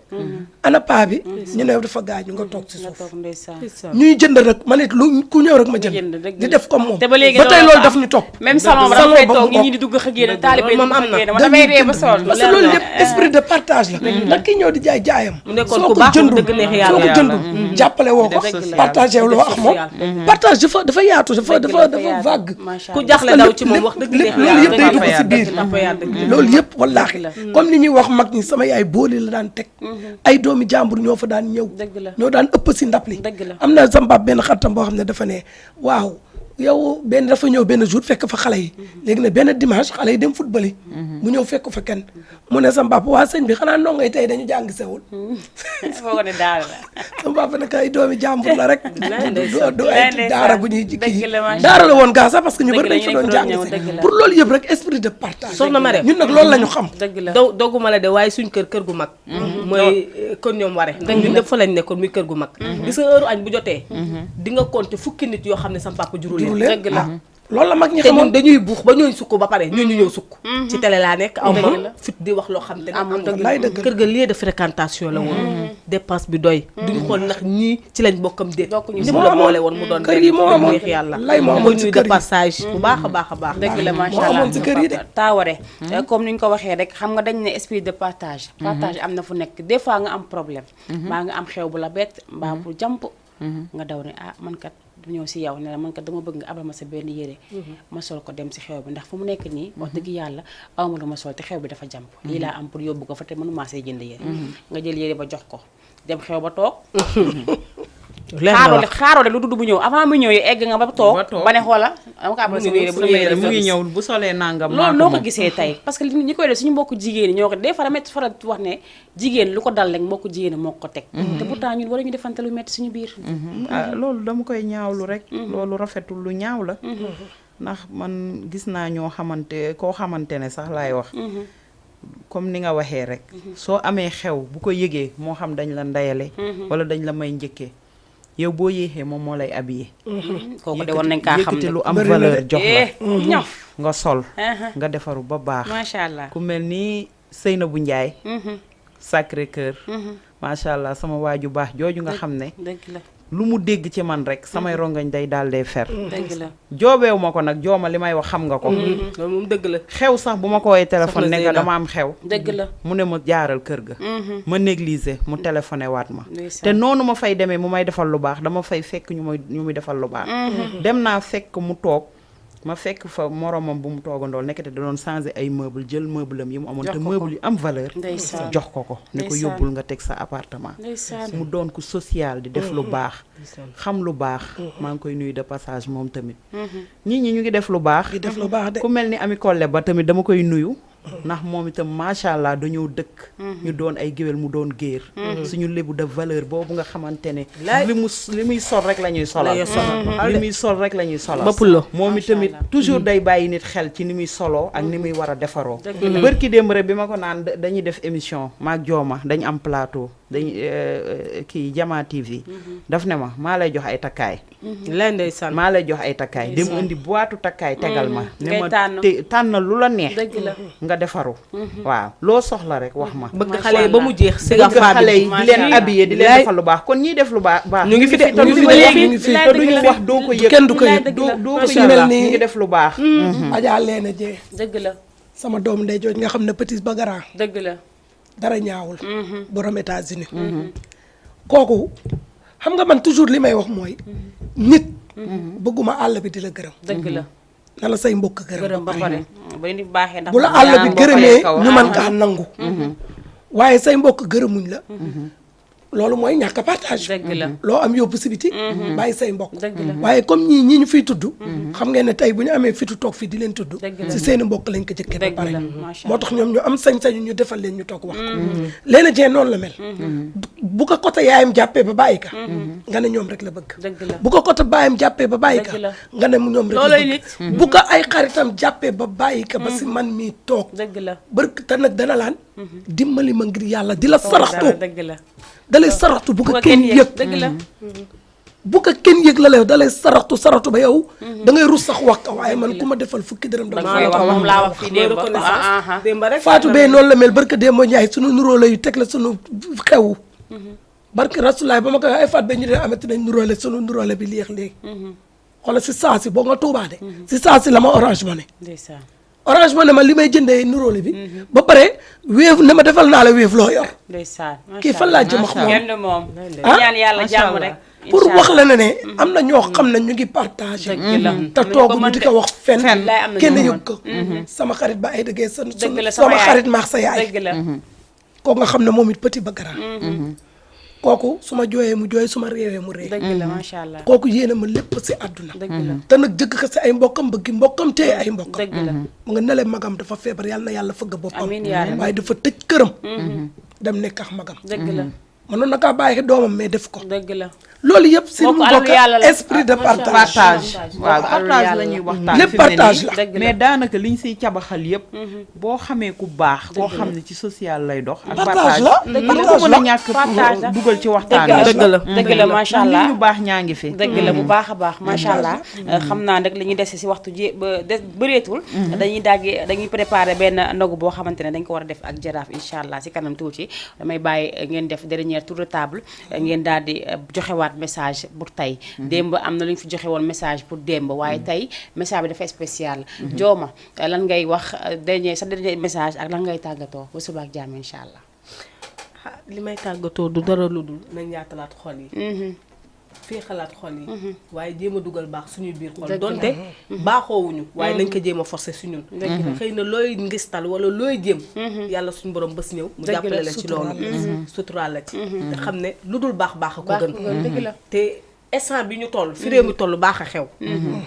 ana paa bi ñu ne dafa gaañu nga toog si nga suuf toog ndeysaan ñuy jënd rek man it lu ku ñëw rek ma jënd, jënd dëgg di la. def comme moom te ba léegi ba tey loolu loolu am. daf ñu topp même salon ba salon dama fay ba toog mu nit ñi di dugg xëy na taalibe yi moom am dugg na. xëy na ma damay ree ba sonn parce que loolu lépp esprit de partage la ndax ki ñëw di jaay jaayam mu nekkoon soo ku ko baax jëndul dëgg neex soo yàlla ko jëndul jàppale woo ko Dëgg la. partagé loo ak moom partage dafa yaatu dafa vague ku jaxle daw ci moom wax dëgg neex loolu yëpp day dugg si biir dafa yaat dëgg loolu yëpp wallaahi comme ni ñuy wax mag ñi sama yaay booli la daan teg ay doomi jàmbur ñoo fa daan ñëw Dëgg la. ñoo daan ëpp si ndap li Dëgg la. am na sama baab benn xaritam boo xam ne dafa ne waaw yow benn dafa ñëw benn jour fekk fa xale yi léegi nag benn dimanche xale yi dem football yi mu ñëw fekk fa kenn mu ne sama papa waa sëñ bi xanaa ndongo yi tey dañu jàng sewul foog ne daara la. sama papa ne ay doomi jàmbur la rek du ay daara bu ñuy jikki dëgg la macha daara la woon gaa sax parce que ñu dëgg bëri la dañ fa doon ñu jàng ñëw, si dëgg la. pour loolu yëpp rek esprit de partage soxna Marème ñun nag loolu la ñu xam dëgg la. dogguma la de waaye suñ kër gu mag mooy kon ñoom ware ñun ñëpp fa lañ nekkoon muy kër gu mag gis nga heure añ bu jotee di nga compter fukki nit yoo xam ne sama papa juru juru leen leen dëgg la. loolu la mag ñi te ñun xamoon dañuy buux ba ñooy sukk ba pare ñoo ñu ñëw sukk ci télé laa nekk aw ma fit di wax loo xam te ne am wallaay dëgg la. kër ga lieu de fréquentation la woon dépense bi doy duñu xool ndax ñii ci lañ bokkam déet Bokkuñu ñëpp si. la moo amoon. boole woon mu doon kër yi moo amoon. neex yàlla lay moo amoon mooy ci nuyu kër de yi. passage bu baax a baax a baax dëgg la macha moo allah amoon ci kër yi de. Taaware comme ni ñu ko waxee rek xam nga dañ ne esprit de partage. partage am na fu nekk des fois nga am problème. mbaa nga am xew bu la bett mbaa bu jàmp. nga daw ne ah man kat du ñëw si yow ne la man kat dama bëgg nga abal ma sa benn yére. ma sol ko dem si xew bi ndax fu mu nekk nii. wax dëgg yàlla awma lu ma sol te xew bi dafa jàmp. lii laa am pour yóbbu ko fa te mënumaa see jënd yére. nga jël yére ba jox ko dem xew ba toog. xaaroo de lu dudd bu ñëw avant mu ñëw yi egg nga ba toog ba ne xoola dama ko abal sama yére bu ñëwee mu ngi ñëw bu solee nangam. loolu noo ko gisee tey parce que ñi koy def suñu mbokku jigéen ñi ñoo ko des fois damay faral di wax ne jigéen lu ko dal rek mbokku jigéen moo ko teg te pourtant ñun war ñu defante lu metti suñu biir loolu dama koy ñaawlu rek. loolu rafetul lu ñaaw la. ndax man gis naa ñoo xamante koo xamante ne sax laay wax. comme ni nga waxee rek. soo amee xew bu ko yëgee moo xam dañ la ndayale. wala dañ la may njëkkee. yow boo yéexee moom moo lay habillé. kooku de war nañ kaa xam yëkkati ne lu am valeur jox la. ñof nga sol. nga defaru ba baax. macha allah ku mel ni Seynabou Ndiaye. Sacré Cœur. macha allah sama waaju baax jooju nga xam ne. dëgg la lu mu dégg ci man rek samay rongañ day daal dee fer. dëgg la joobeewu ma ko nag jooma li may wax xam nga ko. loolu moom dëgg la xew sax bu ma ko woowee téléphone Soxna ne nga Zeyna. dama am xew. dëgg la mu ne ma jaaral kër ga. ma négligé mu téléphoné waat ma. ndeysaan. te noonu ma fay demee mu may defal lu baax dama fay fekk ñu muy defal lu baax. dem naa fekk mu toog ma fekk fa moromam bu mu toogandool nekkate da doon changé ay meuble jël meuble am yi mu amoon Jox te ko ko. meuble yu am valeur. Ndeysaan. jox ko ko ne ko Ndeysaan. yóbbul nga teg sa appartement. ndeysaan mu doon ku social di def lu baax. xam lu baax. maa ngi koy nuyu de passage moom tamit. nit ñi ñu ngi def lu baax. di def lu baax de ku mel ni Ami Collé ba tamit dama koy nuyu. ndax moom itam macha allah dañoo dëkk. ñu doon ay géwél mu doon géer. suñu lébu de valeur boobu nga xamante ne. li muy sol rek la ñuy solal. li muy sol rek la ñuy solal. Bopp la. moom itamit toujours day bàyyi nit xel ci ni muy soloo ak ni muy war a defaroo. bërki démb rek bi ma ko naan dañuy def émission maak jooma dañu am plateau dañ kii Jama TV. daf ne ma maa lay jox ay takkaay. leen ndeysaan maa lay jox ay takkaay dem indi boitu takkaay tegal ma. ne ngay ma tànn. tànn lu la neex. dëgg la nga defaru. waaw loo soxla rek wax ma. bëgg xale yi ba mu jeex si bëgg nga xale yi di leen Macha habillé di leen Allah. defal lu baax kon ñiy def lu baax ñu ngi fi de, te ñu ngi fi ba de, léegi ñu ngi fi. te duñu wax doo ko yëg kenn du ko yëg doo doo ko Macha yëg Allah. ñu ngi def lu baax. Adja Leena Jee dëgg la sama doom ndey jooj nga xam ne petit ba grand dëgg la dara ñaawul borom États-Unis kooku xam nga man toujours li may wax mooy nit bëgguma àll bi di la gërëm dëgg la na la say mbokk gërëm gërëm ba pare ba ni baaxee ndax bu la àll bi mbokk gërëmee yi kaw. ñu mën kaa nangu waaye say mbokk gërëmuñ la loolu mooy ñàkk a partage dëgg la loo am yóbbu si biti bàyyi say mbokk dëgg la waaye comme ñii ñu fiy tudd xam ngeen ne tey bu ñu amee fitu toog fii di leen tudd Dëgg la. si seeni mbokk lañ ko jëkkee ba dëgg pare la macha moo tax ñoom ñu am sañ-sañu ñu defal leen ñu toog wax ko Leena Jee noonu la mel bu ko côté yaayam jàppee ba bàyyi ka nga ne ñoom rek la bëgg dëgg la bu ko côté baayam jàppee ba bàyyi ka Dëgg la. nga ne mu ñoom rek la Looloy bëgg bu ko ay xaritam jàppee ba bàyyi ka ba si man mii toog dëgg la bërk te nag dana laan dimbali ma ngir yàlla di la saraxtu dëgg la dalay saraxtu bu ko bu ko kenn yëg dëgg la bu ko kenn yëg la leew dalay saraxtu ba yow da ngay rus sax wax ka waaye man ku ma defal fukki dërëm dama koy wax moom laa wax fii mooy démb reconnaissance démb rek Fatou Bey noonu la mel barka Demba Ndiaye sunu nuróole yu teg la sunu xew barke Rasulaay ba ma koy wax ay Fatou Bey ñu ne amati nañ nuróole sunu nuróole bi léex léegi xoolal si saa si boo nga tuubaa de si saa si la ma Orange Money ndeysaan Orange Money ma li may jëndee nuróole bi ba pare wéef ne ma defal naa la wéef loo yor ndeysaan kii fan laa jëm ak moom kenn du moom Ah? ñaan yàlla jàmm rek pour wax la ne am na ñoo xam ne ñu ngi partagé Dëgg la. te toogu ñu di ko wax fen Billaay am na kenn ñu yëg ko sama xarit ba ay dëggee sa dëgg la sama yaay. xarit maax sa yaay dëgg la kooku nga xam ne moom it petit ba grand kooku su ma jooyee mu jooy su ma réewee mu réew. dëgg la macha allah. kooku yéene ma lépp si àdduna. dëgg la te nag jëkk ko si ay mbokkam bëggi mbokkam téye ay mbokkam. dëgg la mu nga nele magam dafa feebar yàlla na yàlla fëgg boppam. amiin yaa rabbi. waaye dafa tëj këram. dem nekk ak magam. dëgg la mënoon na kaa bàyyi doomam mais def ko. dëgg la. loolu yëpp si Bokk mu alalu bokk yàlla la. esprit de partage. waaw partage la ñuy waxtaan lépp fi mu ne partage nii. la. dëgg la mais daanaka liñ siy cabaxal yëpp boo xamee ku baax koo xam ne ci social lay dox ak Partage la. man Partage nga ko mën a la. ñàkk Partage la. dugal ci waxtaan dëgg la dëgg la. dëgg la macha allah. nit ñu baax ñaa ngi fi dëgg la bu baax a baax macha allah. xam naa nag li ñuy dese si waxtu ji ba des bëreetul. dañuy préparer benn ndogu boo xamante ne dañ ko war a def ak jaraaf incha allah si kanam tuuti damay bàyyi ngeen def dernier tour de table ngeen daal di joxewaat message pour tey. démb am na lu ñu fi joxe woon message pour démb waaye tey message bi dafa spécial. Jooma lan ngay wax sa dernier message ak lan ngay tàggatoo ba suba ak jàmm incha allah. li may tàggatoo du dara lu dul nañ yaatalaat xol yi. fii xalaat xol yi. waaye jéem a dugal baax suñuy biir xol. dëgg la donte baaxoowuñu. waaye nañ ko jéem a forcer si ñun. xëy na looy ngistal wala looy jéem. yàlla suñu borom bés ñëw. mu jàppale la ci loolu. suturaal la ci. te xam ne lu dul baax baax a ko gën. dëgg la te instant bi ñu toll fi réew mi toll baax a xew.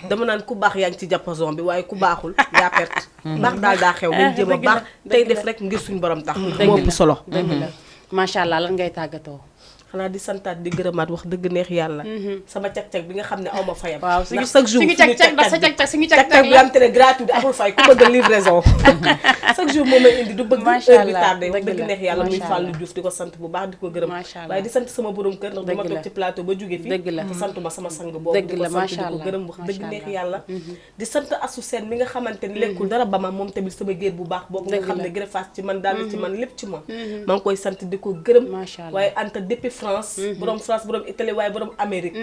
dama naan ku baax yaa ngi ci diapason bi waaye ku baaxul yaa perte. baax daal daa xew nañ jéem a baax tey def rek ngir suñu borom tax. moo ëpp solo. dëgg la macha allah lan ngay tàggatoo. xanaa di santaat di gërëmaat wax dëgg neex yàlla. sama cag-cag bi nga xam ne aw ma fayam. waaw ndax chaque jour suñu cag-cag ndax sa cag-cag suñu cag-cag cag-cag bi am te ne gratuit amul fay ku bëgg livraison chaque jour moom may indi du bëgg heure bi tardé wax dëgg neex yàlla muy Fallou Diouf di ko sant bu baax di ko gërëm waaye di sant sama borom kër ndax du ma toog ci plateau ba jóge fi dëgg la te santuma sama sang boobu di ko sant di ko gërëm wax dëgg neex yàlla di sant Assou Sène mi nga xamante ni lekkul dara ba ma moom tamit sama géer bu baax boobu nga xam ne greffage ci man daal ci man lépp ci moom maa ngi koy sant di ko gërëm waaye Anta depuis France borom Italie waaye borom Amérique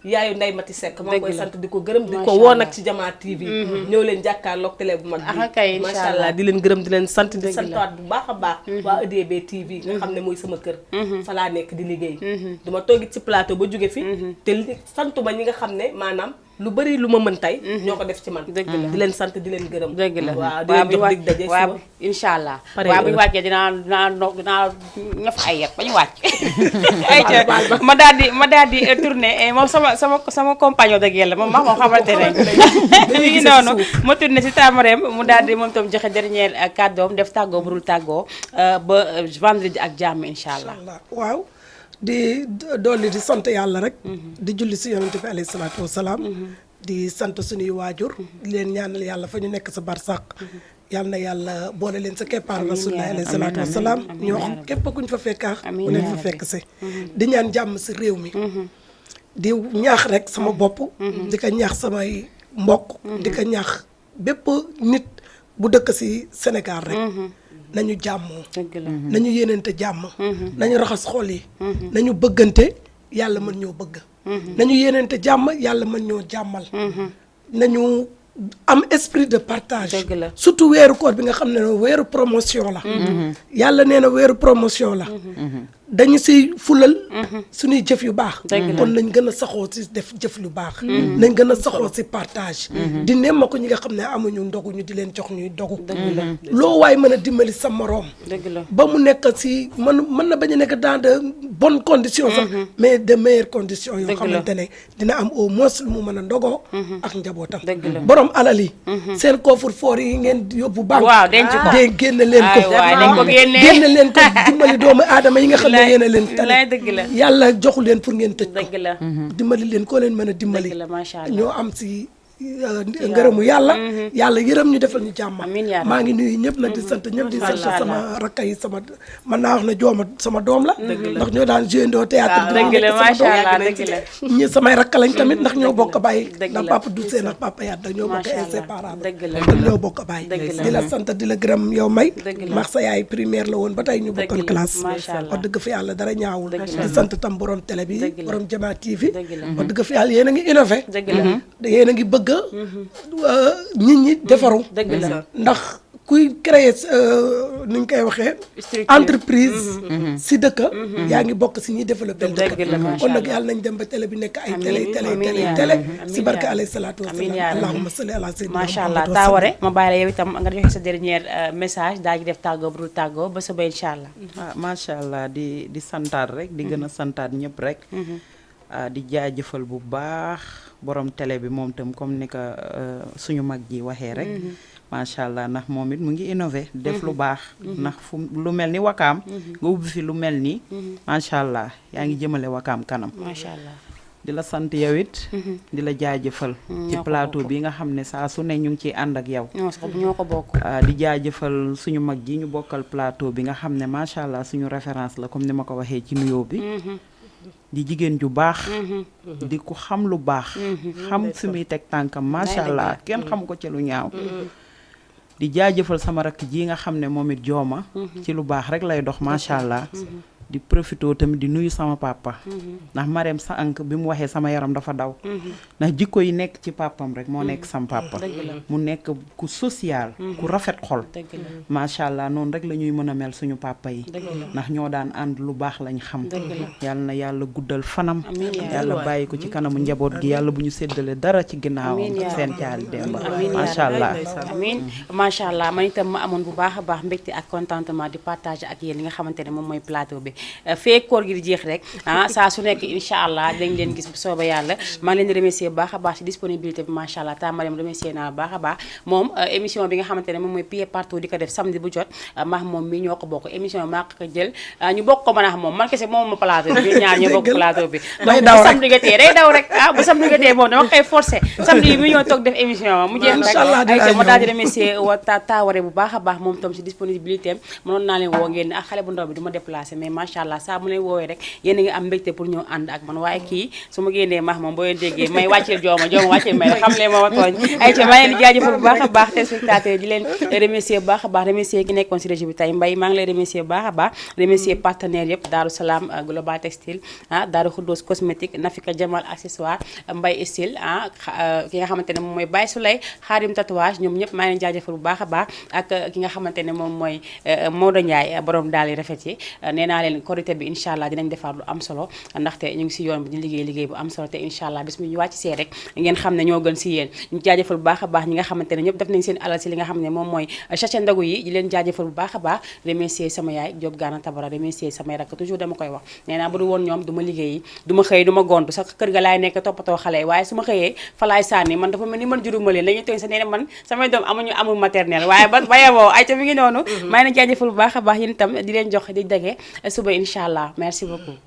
yaayu Ndeye Mati Seck maa ngi koy sant di ko gërëm di ko woo nag ci Jama TV ñëw leen jàkkaarloog télé bu mag bi macha allah di leen gërëm di leen sant di santaat bu baax a baax waa EDB TV nga xam ne mooy sama kër fa laa nekk di liggéey duma toogit ci plateau ba jóge fi te santu ba ñi nga xam ne maanaam lu bari lu ma mën tey ñoo ko def ci man di leen sant di leen gërëm dëgg la waaw di leen jox dig daje waaw incha allah waaw bu ñu wàccee dinaa ñaf ay yet ba ñu wàcc ay ca ma daal di tourné moom sama compagnon de guerre la moom moom xamante ne mi ngi noonu ma tourné si Tamareem mu daal di moom tam joxe dernier kàddoom def tàggoo burul tàggoo ba vendredi ak jàmm incha allah waaw di dolli di sant yàlla rek di julli si yonent bi alayhi salaatu wasalaam di sant suñuy waajur di leen ñaanal yàlla fa ñu nekk sa barsàq yal na yàlla boole leen sa keppaar rasulullah alayhi salaatu wasalaam ñoo xam képp kuñ fa fekkaax ku leen fa fekk si di ñaan jàmm si réew mi di ñaax rek sama bopp di ko ñaax samay mbokk di ko ñaax bépp nit bu dëkk si Sénégal rek nañu jàmmoo nañu yéenante jàmm nañu raxas xol yi nañu bëggante yàlla mën ñoo bëgg nañu yéenante jàmm yàlla mën ñoo jàmmal nañu am esprit de partage surtout weeru koor bi nga xam ne weeru promotion la yàlla nee na weeru promotion la dañu si fulal suñuy jëf yu baax kon nañ gën a saxoo si def jëf lu baax nañ gën a saxoo si partage di nemma ko ñi nga xam ne amuñu ndogu ñu di leen jox ñuy dogu loo waay mën a dimbali sa moroom ba mu nekk si mën na bañ a nekk dans de bonnes conditions sax mais de meilleures conditions yoo xamante ne dina am au moins lu mu mën a ndogoo ak njabootam borom alal yi seen coffre-fort yi ngeen yóbbu banque de génne leen ko génne leen ko dimbali doomu aadama yi nga xam ne yéen a leen tane yàlla joxu leen pour ngeen tëj ko dimbali leen koo leen mën a dimbali ñoo am si ngërëmu yàlla yàlla yërëm ñu defal ñu jàmm maa ngi nuyu ñëpp nag di sant ñëpp di sant sama rakka yi sama mën naa wax ne jooma sama doom la ndax ñoo daan joué ndoo théâtre ñi samay rakka lañ tamit ndax ñoo bokk bàyyi ndax papa Doucet ndax papa Yadda ñoo bokk inséparable kon ñoo bokk bàyyi di la sant di la gërëm yow may max sa yaay primaire la woon ba tey ñu bokkoon classe wax dëgg fi yàlla dara ñaawul di sant tam borom télé bi borom Jama TV wax dëgg fi yàlla yéen a ngi innové yéen a ngi bëgg nit ñi defaru ndax kuy créer ni ñu koy waxee entreprise si dëkk yaa ngi bokk si ñuy développé dëkk kon nag yàlla nañ dem ba télé bi nekk ay télé si barke alayhi salaatu wasalaam allahumma salli ala sayyidina macha allah Taaware ma bàyyi la yow itam nga joxe sa dernier message daa ji def tàggoo bu dul tàggoo ba suba incha allah. macha allah di santaat rek di gën a santaat ñëpp rek di jaajëfal bu baax borom télé bi moom tam comme ni ko suñu mag ji waxee rek macha allah ndax moom it mu ngi innové def lu baax ndax fu lu mel ni wakaam nga ubbi fi lu mel ni macha allah yaa ngi jëmale wakaam kanam macha allah di la sant yow it di la jaajëfal ci plateau bi nga xam ne saa su ne ñu ngi ciy ànd ak yow ñoo ko bokk di jaajëfal suñu mag ji ñu bokkal plateau bi nga xam ne macha allah suñu référence la comme ni ma ko waxee ci nuyoo bi di jigéen ju baax di ku xam lu baax xam fi muy teg tànkam macha allah kenn xam ko ci lu ñaaw di jaajëfal sama rakk ji nga xam ne moom it jooma ci lu baax rek lay dox macha allah di profito tamit di nuyu sama papa ndax Marème sànq bi mu waxee sama yaram dafa daw ndax jikko yi nekk ci papam rek moo nekk sama papa mu nekk ku social ku rafet xol macha allah noonu rek la ñuy mën a mel suñu papa yi ndax ñoo daan ànd lu baax lañ xam yàlla na yàlla guddal fanam yàlla bàyyi ko ci kanamu njaboot gi yàlla bu ñu séddale dara ci ginnaaw seen caali demba macha allah amiin macha allah man itam ma amoon bu baax a baax mbégte ak contentement di partager ak yéen li nga xamante ne moom mooy plateau bi fee koor gi di jeex rek saa su nekk incha allah dañ leen gis bu sooba yàlla maa ngi leen di remercier bu baax a baax ci disponibilité bi macha allah ta Mariam remercier naa baax a baax moom émission bi nga xamante ne moom mooy pied partout di ko def samedi bu jot maax moom mi ñoo ko bokk émission bi maa ko jël ñu bokk ko mën a xam moom man kese moom ma plateau bi ñun ñaar ñoo bokk plateau bi donc bu samedi ga tee day daw rek bu samedi ga tee moom dama koy forcé samedi yi mi ñoo toog def émission mu jeex rek ma daal di remercier wa Taaware bu baax a baax moom tam ci disponibilité am mënoon naa leen woo ngeen ne ak xale bu ndaw bi du ma déplacé mais macha allah saa mu leen woowee rek yéen a ngi am mbégte pour ñëw ànd ak man waaye kii su ma génnee maax moom boo leen déggee may wàcceel jooma wàcceel may rek xam leen ma tooñ ay ca maa leen di jaajëfal bu baax a baax téléspectateurs di leen remercier bu baax a baax remercier ki nekkoon si régie bi tey Mbaye maa ngi lay remercier bu baax a baax remercier partenaires yëpp Daaru Salaam Global Textile Daaru Khoudoss cosmétique Nafika Jamal accessoire Mbaye style ki nga xamante ne moom mooy Baye Souley Xaadim tatouage ñoom ñëpp maa ngi leen jaajëfal bu baax a baax ak ki nga xamante ne moom mooy Maodo Ndiaye borom daal yi rafet yi nee naa leen korité bi incha allah dinañ defaat lu am solo ndaxte ñu ngi si yoon bi di liggéey bu am solo te incha allah bis mi ñu wàcc see rek ngeen xam ne ñoo gën si yéen ñu jaajëfal bu baax a baax ñi nga xamante ne ñëpp def nañ seen alal si li nga xam ne moom mooy chacha ndagu yi di leen jaajëfal bu baax a baax remercier sama yaay Diop Gana Tabara remercier samay rakk toujours dama koy wax nee naa bu du woon ñoom du ma liggéeyi du ma xëy du ma gontu sax kër ga laay nekk toppatoo xale yi waaye su ma xëyee fa laay sànni man dafa mel ni man juruma leen dañuy tooñ sa nee man samay doom amul maternel waaye ba yeboo ay ta mi ngi noonu maa ngi leen jaajëfal bu baax a baax yéen itam di leen jox di dage suba incha allah merci beaucoup.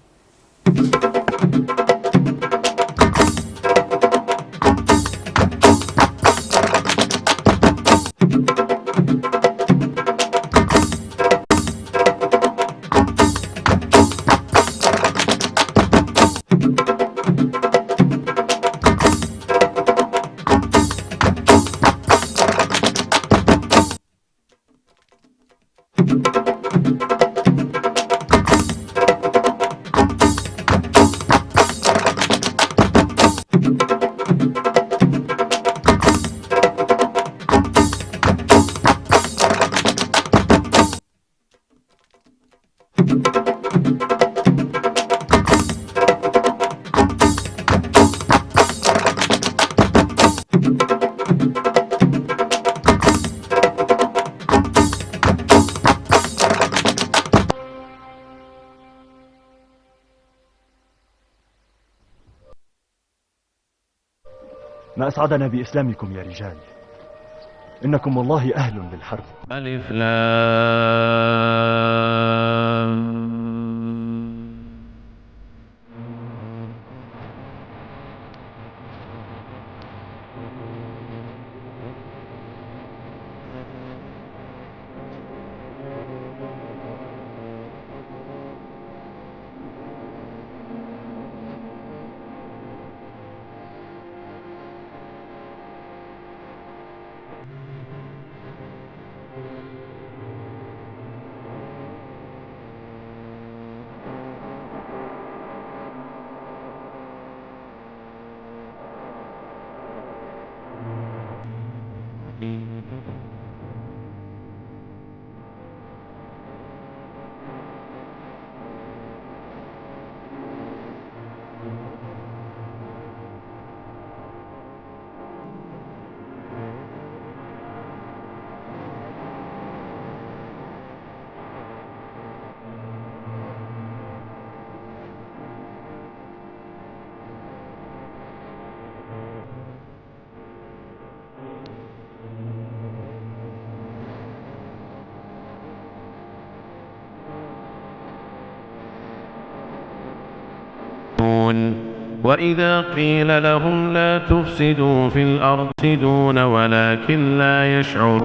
ما أسعدنا بإسلامكم يا رجال إنكم والله أهل للحرب. ألف لام وإذا قيل لهم لا تفسدوا في الأرض يفسدون ولكن لا يشعرون.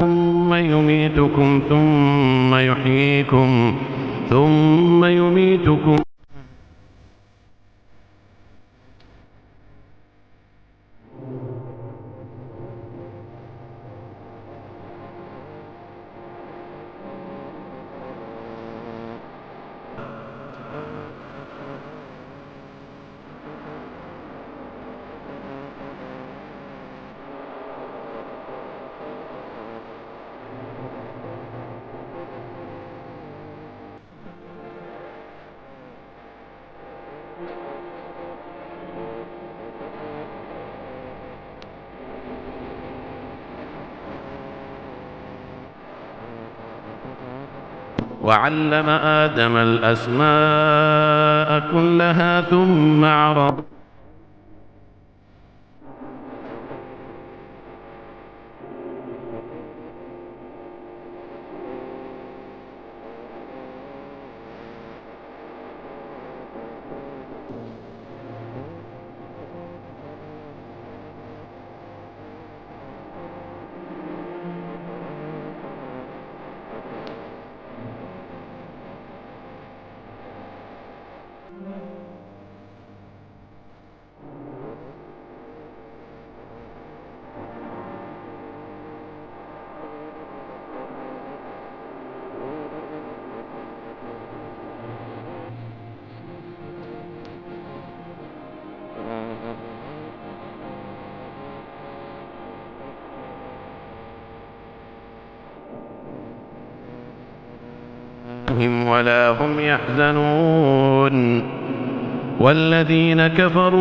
ثم يميتكم ثم يحييكم ثم يميتكم. وعلم آدم الأسماء كلها ثم عرض ولا هم يحزنون والذين كفروا